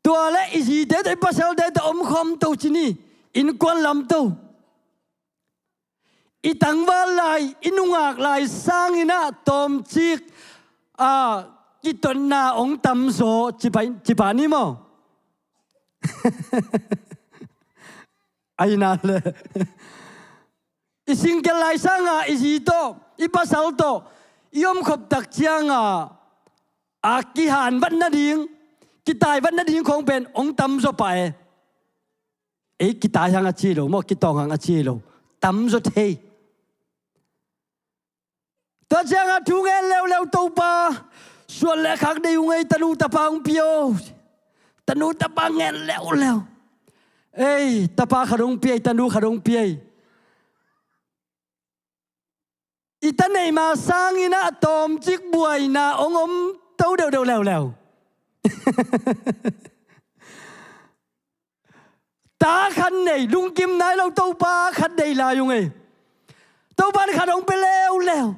Tua leh i zite tawh, i pasalte tawh omkhawm to ci ni, innkuan lam to. I tangval lai, i nungak lai sangin ah tawmcik, a, kitotna hong tamzaw ci pah, ci pah ni maw. Ahi na leh, i single lai sangin i zi tawh, i pasal tawh i omkhop tak ciangin, a, kihan vat nading, kitai vat nading khawng pen hong tamzaw pah e. Ei kitai hang a ci lo maw, kitawng hang a ci lo, tamzaw thei. Tua ciangin thu ngen leuleu, Topa, suan le khak deih ung ei, tanu tapa hong pia o. Tanu tapa ngen leuleu. Ei, tapa khat hong pia ei, tanu khat hong pia ei. I ta neih ma sangin ah tawmcik buaina hong om to deuhdeuh leuleu. Ta khat nei, lungkim nai lo, Topa khat nei lai ung ei. Topa in khat hong pia leuleu.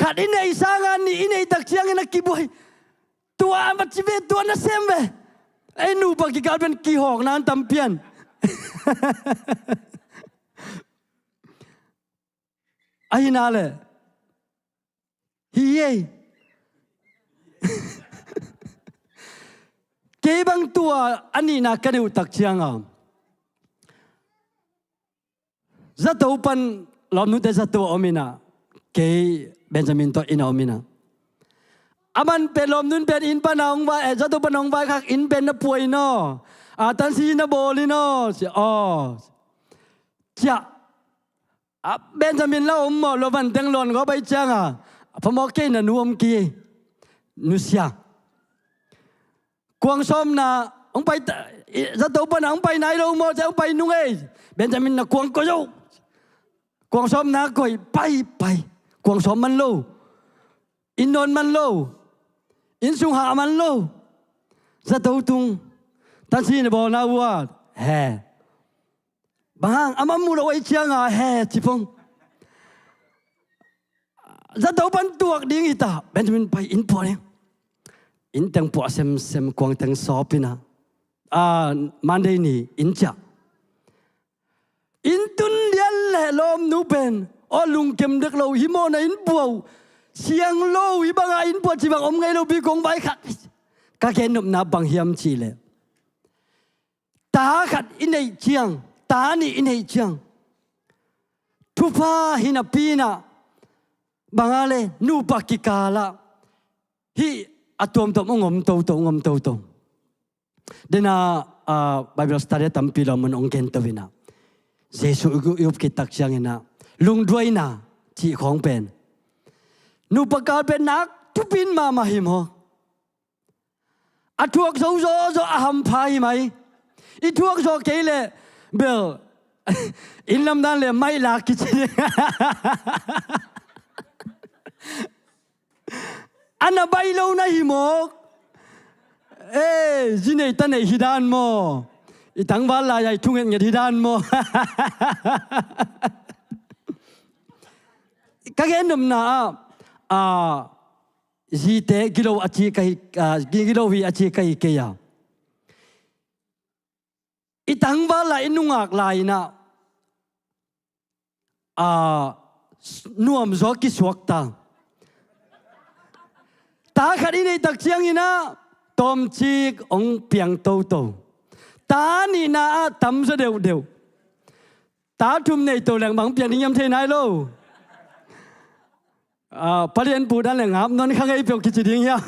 Khat i neih sangin nih i neih tak ciangin a kibuai. Tua a va ci ve, tua nasem ve. Ei nupa kikal pen kihawkna an tam pian. Ahi na leh, hi ei. Kei bang tua a nihna ka neih uh tak ciangin, zato pan lawmnunte zato a om in ah, kei Benjamin tawh inn a om in ah, a man pen lawmnun pen inn pan a hong vai, eh, zato pan a hong vaikhak, inn pen na pua in aw, a tansi na bawl in aw, ci, aw. Ciah. A Benjamin la om maw, lo van teng lawn gawp ahih ciangin, a phamawh kei, na nu om kei, nusia. Kuang sawmna hong pai ta, i, zato pan a hong pai nai lo maw, ciah, hong pai nung ei. Benjamin, na kuang koih o. Kuang sawmna koih, pai, pai. Kuang sawm man lo. Inn nawn man lo. Inn sung hah man lo. Zato tung. Tansi na bawlna uat. He. Bang hang, amah mu lo ei cianga he ci pong. Zato pan tuak ding hi ta. Benjamin pai inn puah ding. Inn teng puah semsem, kuang teng sawp ina. Ah, Monday ni inn ciah. Inn tun lian le lawmnu pen, aw lungkem dek lo, hi mawh na inn puah uh, siang lo, hi banga inn puah ci bang om ngei lo, bi kong vai khat. Ka gen nopna bang hiam cih leh, ta khat i neih ciang, ta nih i neih ciang, thupha hi napi inah, banga le nupa kikalah hih a tuamtuam hong om toto, hong om toto. Dena, ah, Bible study a tampi lo mun hong gen to inah, Jesuh i up khit tak cianginah, lungduaina cih khawng pen, nupa kal pen nak thupi in mahmah hi maw? A thuak zo zawzaw a hampha hi mai. I thuak zawh kei leh bel inn lamdan le maih lak kici. A na baih lo na hi maw? Eh, zi neih ta neih hi dan maw? I tangval lai-a i thu ngetnget hi dan maw? Ka gen nopna ah, ah, zite gilo a ci ka hi, ah, gi-, gilo hi a ci ka hi kei a. I tangval lai, i nungak lai inah, ah, nuamzaw kisuak ta. Ta khat i neih tak cianginah tawmcik hong piang toto. Ta nihna ah tamzaw deuhdeuh. Ta thum nei to leng bang piang ding hiam thei nai lo. Ah, palian pu dan le ngap non kha ngei peuh kici ding hiam?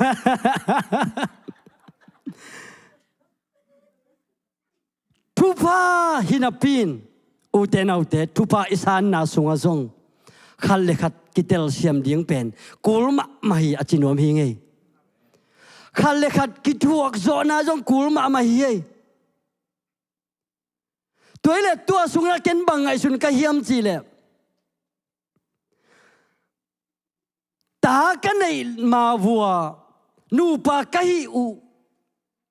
Thupha hi napi in, ute naute, thupha i sanna sungah zong khat le khat kitelsiam ding pen kul mahmah hi a ci nuam hi ngei. Khat le khat kithuak zawhna zong kul mahmah hi ei. Tua hi leh tua sungah ken bang ngaihsun ka hiam cih leh, ta ka neih ma vua nupa ka hih uh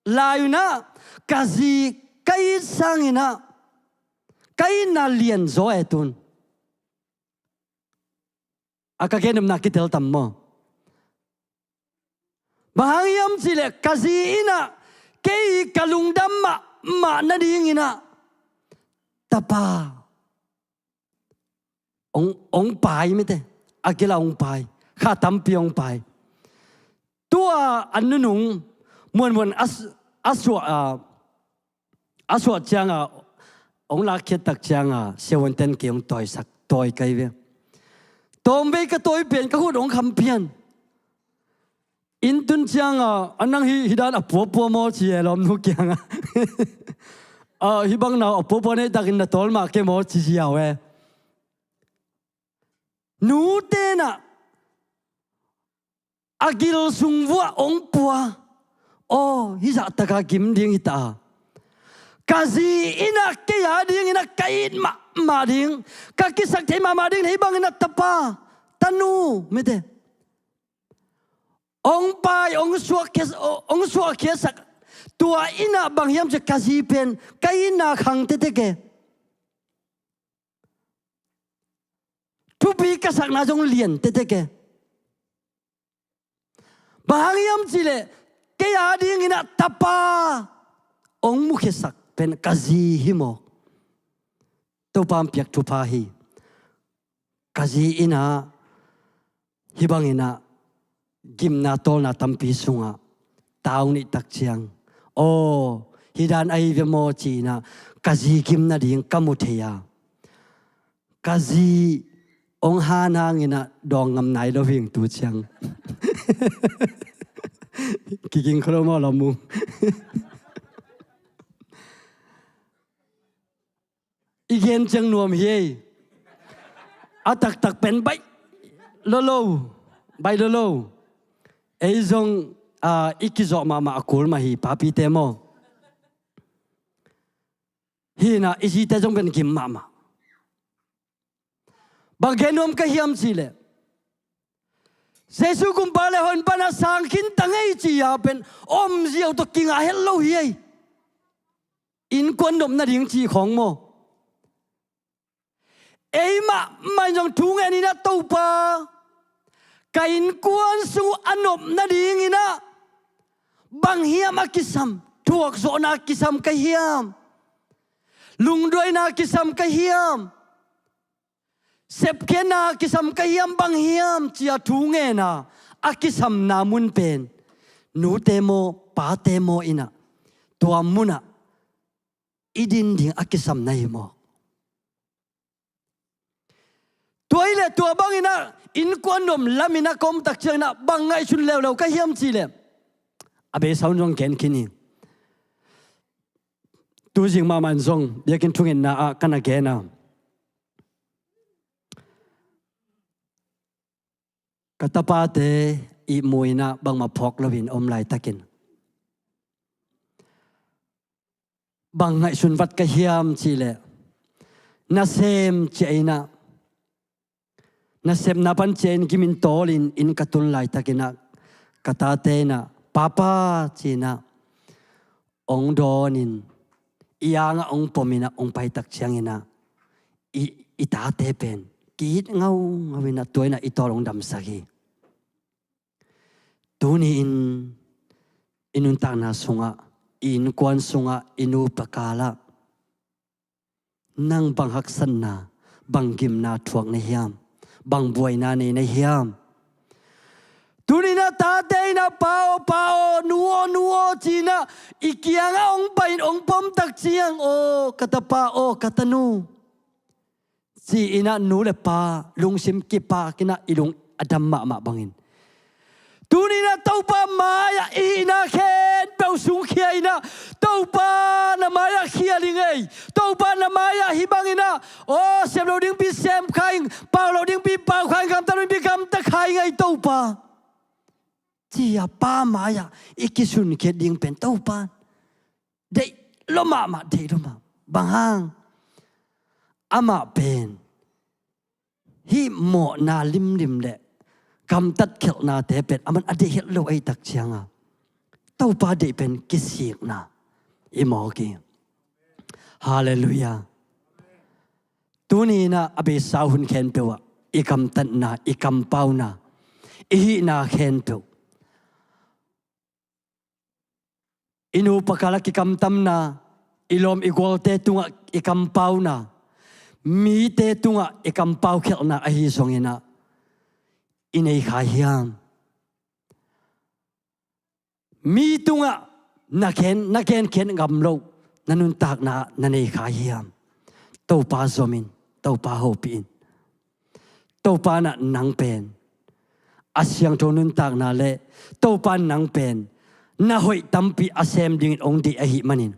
lai unah, ka zi ka it sanginah, ka itna lian zaw e tun. A ka gen nopna kitel tam maw? Bang hang hiam cih leh ka zi inah kei ka lungdam mahmah nadinginah tapa hong, hong pai mite. A gila hong pai. Kha tampi hong pai. Tua a nunung muanmuan a s-, a suah, a, a suah cianga hong lakkhiat tak cianga siavuanten kei hong tawisak, tawi kai ve. Tawmvei ka tawi pen ka khut hong kham pian. Inn tun cianga, a nang hi, hi dan a puapua maw ci e lawmnu kianga. Ah, hi bang nau a puapua neih takin na tawl mah ke maw ci ziau e. Nu tenah a gil sung vuah hong pua. Aw, hih zahtaka gim ding hi ta. Ka zi inah kei a dinginah ka it mahmah ding, ka kisak thei mahmah ding, hih banginah tapa, tanu, mite. Hong pai, hong suahkhia, hong suahkhiasak. Tua inah bang hiam cih ka zi pen ka itna khang tetek e. Thupi ka sakna zong lian tetek e. Bang hang hiam cih leh kei a dinginah tapa hong mukhiasak pen ka zi hi maw? Topa hong piak thupha hi. Ka zi inah hih banginah gimna tawlna tampi sungah ta hong neih tak ciang, aw, hih dan ahi ve maw ci-inah ka zi gim nading ka mu thei a, ka zi hong han hanginah dawng ngam nai lo hing tu ciang. Kiging kho lo maw, Lamung? I gen ciang nuam hi ei. A taktak pen baih lolo, baih lolo. Ei zong, ah, i kizawh mahmah a kul mah hi, papite maw? Hi inah i zite zong pen gim mahmah. Bang gen nuam ka hiam cih leh, Jesu kumpa le hong panah sang khin ta ngei ci-a pen omziau tawh kingah het lo hi ei. Innkuan nop nading cih khawng maw? Eimah mah in zong thu ngen inah, Topa, ka innkuan sung uh a nop nadinginah bang hiam a kisam? Thuakzawhna kisam ka hiam? Lungduaina kisam ka hiam? Sepkhiatna kisam ka hiam, bang hiam? Ci-a thu ngena a kisamna mun pen nute maw, pate maw inah tua munah i din ding a kisam na hi maw? Tua hi leh tua banginah innkuan nuam laminah ka om tak cianginah bang ngaihsun leuleu ka hiam cih leh, a beisa un zong gen khin hi. Tuzing mahmah in zong biakinn thungetna ah ka na gen a, ka tapate ihmu inah bangmah phawk loin om laitakin bang ngaihsun vat ka hiam cih leh, nasem ciah inah, nasepna pan ciah in gimin tawlin inn ka tun laitakinah ka tate inah, Papa, ci-inah hong dawnin i angah hong pominah hong paitak cianginah i, i tate pen ki-it ngaungau inah tua inah i tawl hong damsak hi. Tuni-in i nuntakna sungah, i innkuan sungah, i nupa kalah nang bang haksatna, bang gimna thuak na hiam? Bang buaina nei na hiam? Tuni-inah tate inah, Pa aw, Pa aw, Nu aw, Nu aw, ci-inah i kiangah hong pai-in hong pomtak ciang, aw ka tapa, aw ka tanu, ci-inah nu le pa lungsim kipakinah i lung a dam mahmah bangin, tuni-inah Topa mai-ah i hihna khempeuh sungkhia inah, Topa na mai-ah khia ding ei, Topa na mai-ah hih banginah, aw, sem lo dingpi sem kha ing, pau lo dingpi pau kha ing, gamta lo dingpi gamta kha ing ei Topa, ci-a Pa mai-ah i kisunkhiat ding pen Topa deih lua mahmah, deih lua mahmah. Bang hang? Amah pen hih mawhna limlim le gamtat khelhnate pen aman a deih het lo ahih tak cianga Topa deih pen kisikna i mawk hi. Halleluiah. Tuni inah a beisa hun khempeuh ah i gamtatna, i kampauna, i hihna khempeuh, i nupa kal a kikamtamna, i lawm i gualte tungah i kampauna, mite tungah i kampau khialhna ahi zonginah i nei kha hiam? Mi tungah na gen, na genkhiat ngam loh na nuntakna ah na nei kha hiam? Topa zomin, Topa hopih in. Topa nah nang pen a siangtho nuntakna le Topa nang pen na hoih tampi a sem dingin hong deih ahih manin,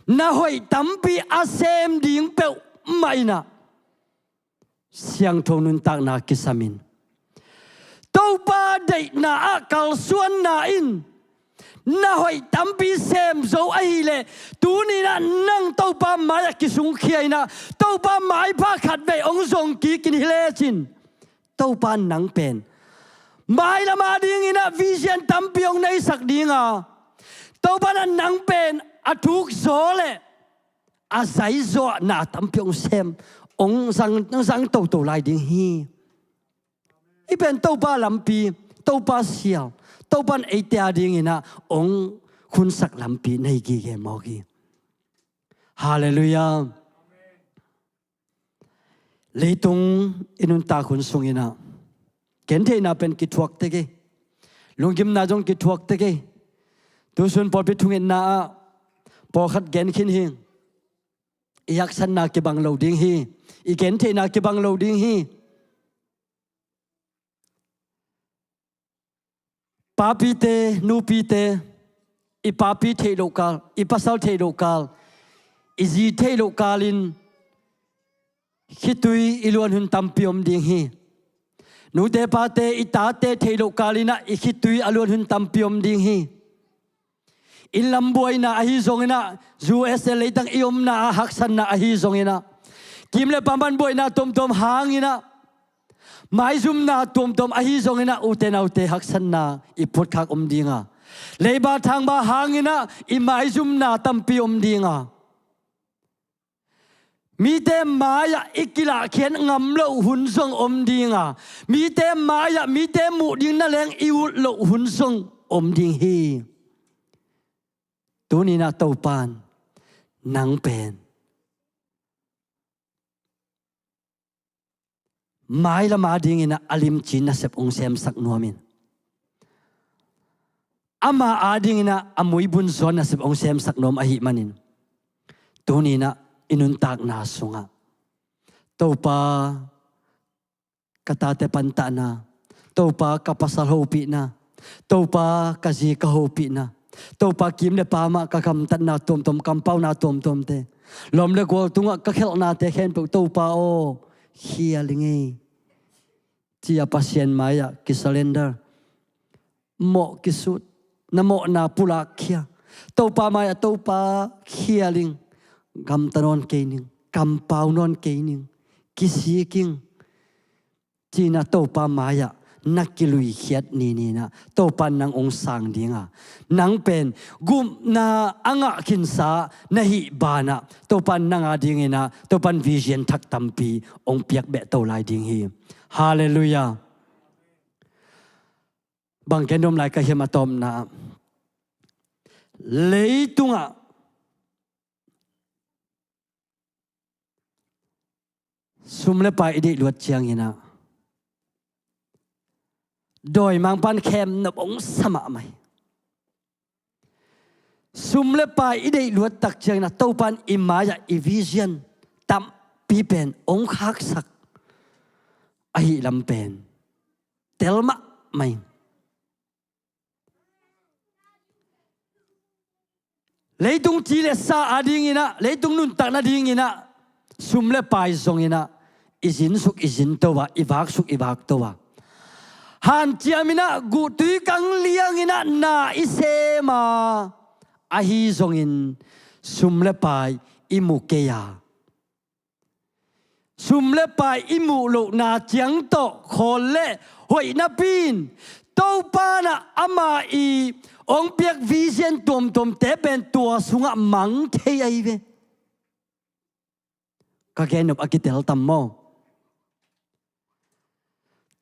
na hoih tampi a sem ding peuhmah inah siangtho nuntakna kisamin, Topa deihna ah kalsuanna in na hoih tampi sem zo ahileh, tuni inah nang Topa mai-ah kisungkhia inah, Topa maipha khatvei hong zong kikin hi lecin, Topa nang pen mailam a dinginah vision tampi hong neisak dinga, Topa nah nang pen a thukzaw le a zaizaw ah na tampi hong sem, hong zang, hong zang toto lai ding hi. Hih pen Topa lampi, Topa sial, Topa in eite a dinginah hong khunsak lampi na hi gige mawk hi. Halleluiah. Leitung i nuntak hun sunginah gentheihna pen kithuak tek hi. Lunggimna zong kithuak tek hi. Tusun pawlpi thungetna ah pawlkhat gen khin hi. I haksatna kibang lo ding hi. I gentheihna kibang lo ding hi. Papite, nupite, i papi theih loh kal, i pasal theih loh kal, i zi theih loh kalin khitui i luan hun tampi om ding hi. Nute pate, i tate theih loh kalinah i khitui a luan hun tampi om ding hi. Innlam buaina ahi zonginah, U S A leitang i omna ah haksatna ahi zonginah, kim le pampan buaina tuamtuam hanginah, Maizumna tuamtuam ahi zongin ah, ute naute, haksatna i phuatkhak om ding a, leiba thangba hangin ah i maizumna tampi om ding a, mite mai-ah i kilahkhiat ngam loh hun zong om ding a, mite mai-ah mite muh ding na leng i ut loh hun zong om ding hi. Tuni-in ah Topa'n nang pen mailam adingin ah a limci nasep hong semsak nuam in, ama adingin ah a muibun zaw nasep hong semsak nuam ahih manin, tuni-in ah i nuntakna sungah, Topa, ka tate pantahna, Topa, ka pasal hopihna, Topa, ka zi ka hopihna, Topa, kim le pam ah ka gamtatna tuamtuam, kampauna tuamtuamte, lawm le gual tungah ka khelhnate khempeuh, Topa aw, khial ing ei. Ci-a Pasian mai-ah kisurrender, mawh kisut, na mawhna pulakkhia. Topa mai-ah, Topa, khial ing, gamta nawn kei ning, kampau nawn kei ning, kisik ing, ci-in ah Topa mai-ah na kiluikhiat ni-in ah Topa'n nang hong sang ding a, nang pen gupna a ngah khinsa na hih banah Topa'n nang adingin ah, Topa'n vision thak tampi hong piak beh to lai ding hi. Halleluiah. Bang gen nuam lai ka hiam? A tawpna, leitungah sum le pai i deih luat ciangin ah, dawimangpa'n khemnop hong sa mahmah hi. Sum le pai i deih luat tak ciangin ah, Topa'n i mai-ah i vision tampi pen hong khaksak ahih lam pen tel mahmah hi. Leitung ci le sa adingin ah, leitung nuntak nadingin ah, sum le pai zongin ah i zinsuk i zinto a, i vaksuk i vakto a, hanciamin ah, guhtui kang liangin ah na i sem a, ahi zongin sum le pai i mu kei a, sum le pai i muh lohna ciang tawh khawl le hoih napi-in, Topa'n ah ama i hong piak vision tuamtuamte pen tua sungah mang thei ahi ve. Ka gen nop a kitel tam maw?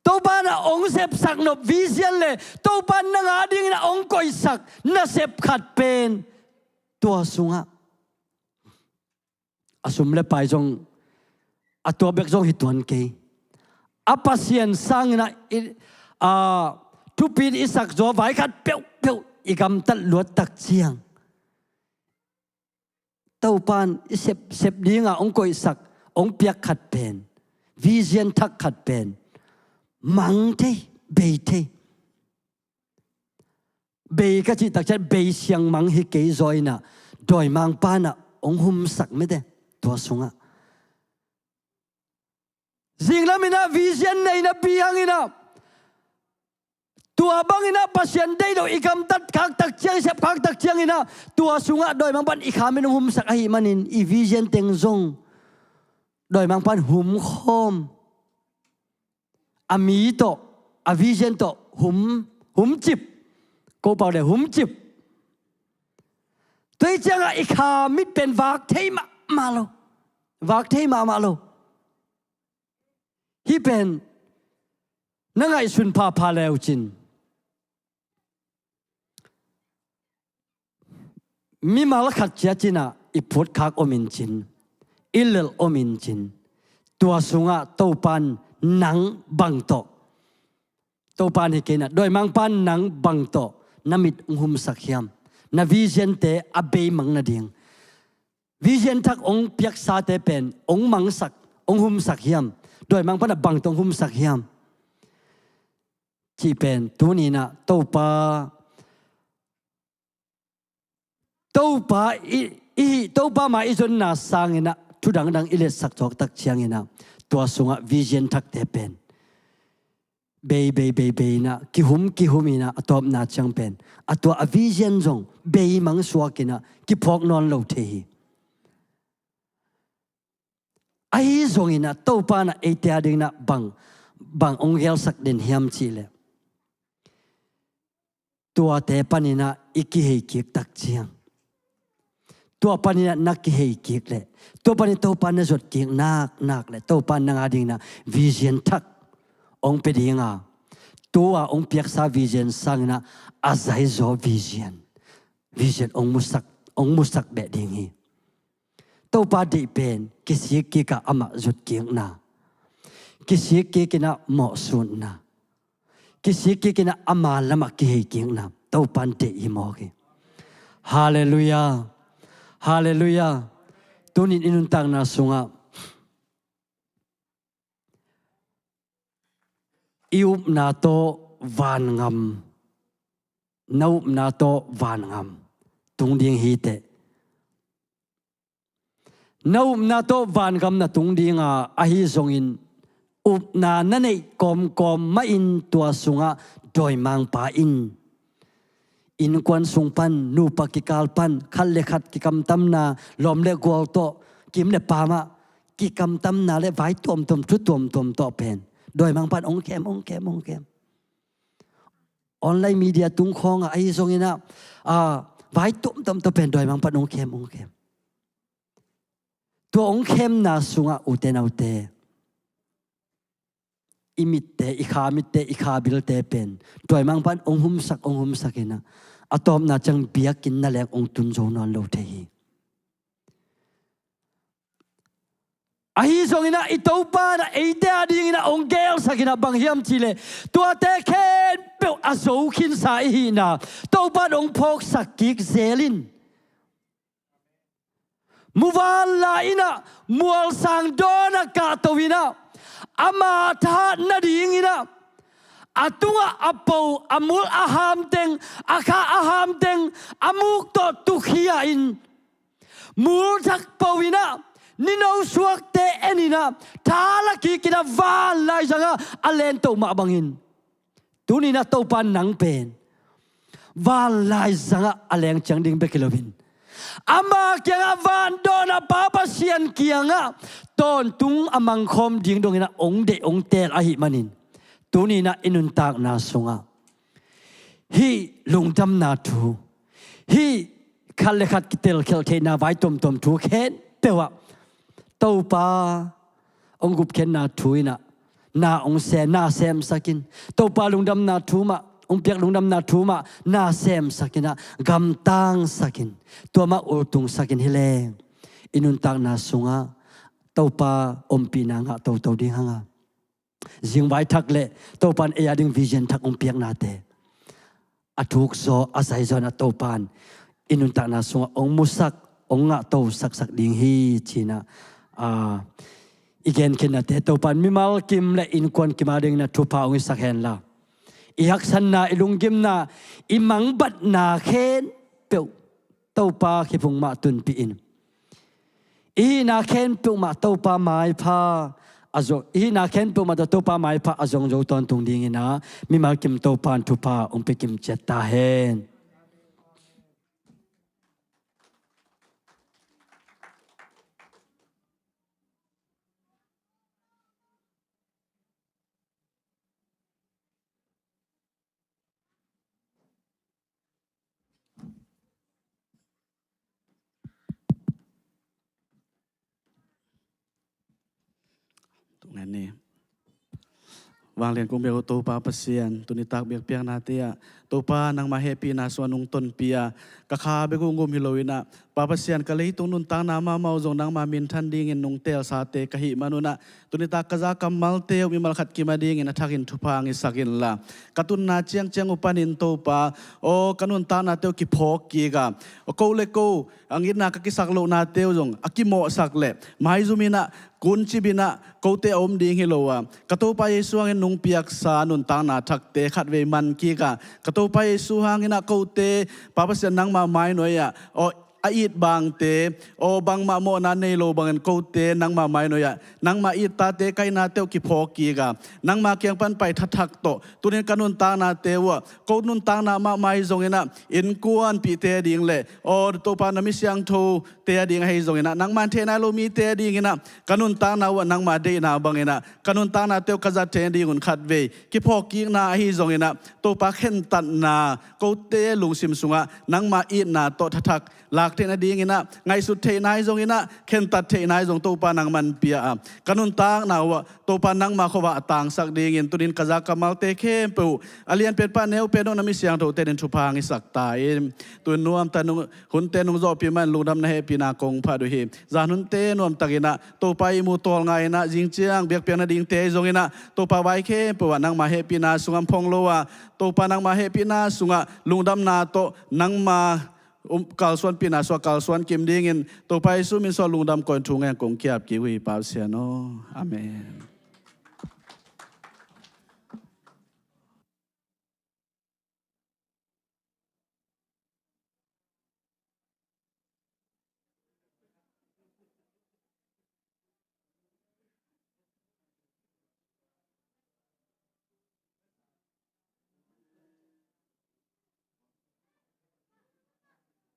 Topa'n ah hong sepsak nop vision le Topa'n nang adingin ah hong koihsak nasep khat pen tua sungah, a sum le pai zong, a tua bek zong hi tuan kei, a Pasian sangin ah i, a, thupi-in i sakzaw vai khat peuhpeuh i gamtat luat tak ciang, Topa'n i sep, sep ding a hong koihsak, hong piak khat pen, vision thak khat pen mang thei, bei thei. Bei ka cih tak ciang, bei siangmang hi kei zaw in ah, dawimangpa'n ah hong humsak mite tua sungah. Zinglam in ah vision nei napi hangin ah, tua bangin ah Pasian deih loh i gamtat khak tak ciang, i sep khak tak ciangin ah, tua sungah dawimangpa'n i khamin hong humsak ahih manin, i vision teng zong dawimangpa'n humkhawm, a mi tawh, a vision tawh hum, humcip. Ko pau le humcip. Tua hi ciangah i kha mit pen vak thei mahmah lo. Vak thei mahmah lo. Hih pen na ngaihsun phapha le uh cin, mimal khat ciat in ah i phuatkhak om in cin, i lelh om in cin, tua sungah Topa'n nang bang tawh, Topa'n hi kei in ah, dawimangpa'n nang bang tawh na mit hong humsak hiam? Na vision-te a beimang nading, vision thak hong piaksate pen hong mangsak, hong humsak hiam? Dawimangpa'n ah bang tawh hong humsak hiam? Cih pen tuni in ah Topa, Topa i, i, Topa mai i zonna sangin ah thu dangdang i letsak zawk tak ciangin ah, tua sungah vision thakte pen bei, bei, bei, bei in ah, kihum, kihum in ah, a tawpna ciang pen a tua a vision zong beimang suak in ah kiphawk nawn lo thei hi. Ahi zongin ah Topa'n ah eite adingin ah bang, bang hong gelsak den hiam cihleh, tuate paninah i kihei kik tak ciang, tua paninah na kihei kik leh, tua panin Topa na zot kik nak nak leh, Topa nang a dinginah vision thak hong pia dinga, tua hong piaksa vision sanginah a zaizaw vision, vision hong musak, hong musak beh ding hi. Topa deih pen kisik kikah amah zot kikna, kisik kikinah mawhsutna, kisik kikinah ama lamah kihei kikna Topa in deih hi mawk hi. Halleluiah. Halleluiah. Tunin i nuntakna sungah i upna tawh vangam, na upna tawh vangam tung ding hi teh. Na upna tawh vangam na tung dinga, ahi zongin upna na neih kawmkawm mahin tua sungah dawimangpa in innkuan sung pan, nupa kikal pan, khat le khat kikamtamna, lawm le gual tawh, kim le pamah kikamtamna le vai tuamtuam, thu tuamtuam tawh pen dawimangpa in hong khem, hong khem, hong khem. Online media tung khawngah ahi zonginah, a, vai tuamtuam tawh pen dawimangpa in hong khem, hong khem. Tua hong khemna sungah ute naute, i mitte, i kha mitte, i kha bilte pen dawimangpa in hong humsak, hong humsak inah, a tawpna ciang biakinn na leng hong tun zo nawn lo thei hi. Ahi zonginah i Topa inah eite a dinginah hong gelsak inah bang hiam cihleh, tuate khempeuh a zo khinsa i hihna Topa in hong phawksak kik zel in. Muvanlai inah mualsang dawnah kahto inah ama thahat nadinginah a tungah a po, a mul a hamteng, a kha a hamteng, a muk tawh tukhia in, multhak po inah, nino suakte en inah, tha la kik inah vanlai zangah a lento mah bangin, tuninah Topa nang pen vanlai zangah a leng ciang ding bek hi loin, ama kiangah, van dawnah Pa Pasian kiangah tawntung a mangkhawm ding donginah hong deih, hong teel ahih manin, tuninah i nuntakna sungah hih lungdamna thu, hih khat le khat kitelkhialh theihna vai tuamtuam thu khempeuh ah Topa hong gupkhiatna thu inah na hong sem, na semsak in. Topa lungdamna thu mah, hong piak lungdamna thu mah na semsak inah, gamtangsak in, tua mah ultungsak in hi leng, i nuntakna sungah Topa ompihna ngah toto ding hanga, zingvai thak le Topa in ei a ding vision thak hong piaknate a thukzaw, a zaizaw inah Topa in i nuntakna sungah hong musak, hong ngahto saksak ding hi cinah, a, i genkhiatnate Topa in mimal kim le innkuan kim a dinginah thupha hong hisak henla, i haksatna, i lunggimna, i mangbatna khempeuh Topa khipung mah tunpih in, i hihna khempeuh mah Topa maipha a zong, i hihna khempeuh mah tawh Topa maipha a zong zo tawntung dinginah mimal kim Topa in thupha hong pia kim ciat ta hen. Tung en ni. Vanglian kong biak uh Topa Pasian, tuni tak biakpiaknate ah Topa nangmah hehpihna sungah nong tonpih a, ka kha bek uh ngum hi loinah, Pa Pasian, ka leitung nuntakna mahmah uh zong nangmah minthan dingin nong teelsate ka hih manunah, tuni tak ka za kammalte uh mimal khat kim a dingin a thakin thupha hong hisak inla, ka tunna ciangciang uh panin Topa, aw, ka nuntaknate uh kiphawk kik a, aw, ko le ko a ngitna ka kisak lohnate uh zong a kimawhsak leh maizum inah, kuncip inah kote a om ding hi lo a, ka Topa Jesu hangin nong piaksa nuntakna thakte khatvei man kik a, ka Topa Jesu hanginah kote, Pa Pasian, nangmah mainuai ah, aw, a it bangte, aw bangmah mawhna nei lo bangin kote nangma mainoi ah nangma it tate ka itna teuh kiphawk kik a, nangma kiang pan pai thathak tawh tunin ka nuntaknate uh ah ko nuntakna mahmah ahi zonginah innkuanpihte ading le aw Topa na mi siangthote ading ahi zonginah nangma in thei nai lo mite adinginah ka nuntakna uh ah nangma deihna banginah ka nuntakna teuh ka zat thei nadingun khatvei kiphawk kikna ahi zonginah Topa khentatna kote lungsim sungah nangma itna tawh thathak lak theih nadinginah ngaihsut theihna ahi zonginah khentat theihna ahi zong Topa nangman pia a ka nuntakna uh ah Topa nangma khuavah a tangsak dingin tunin ka za ka malte khempeuh a lianpen pah neupen uh na mi siangthote in thupha hong hisak ta in tuin nuamta nung hunte nung zawhpih man lungdamna hehpihna kong phat uh hi. Zan hunte nuamtakinah Topa i mu tawl ngainah zingciang biakpiak nadingte ahi zonginah Topa vai khempeuh ah nangma hehpihna sungah phong lo a Topa nangma hehpihna sungah lungdamna tawh nangma um, kalsuanpihna sua kalsuan kim dingin Topa Jesu min sua lungdam koin thu ngen kong kiap kik uh hi Pasian aw. Amen.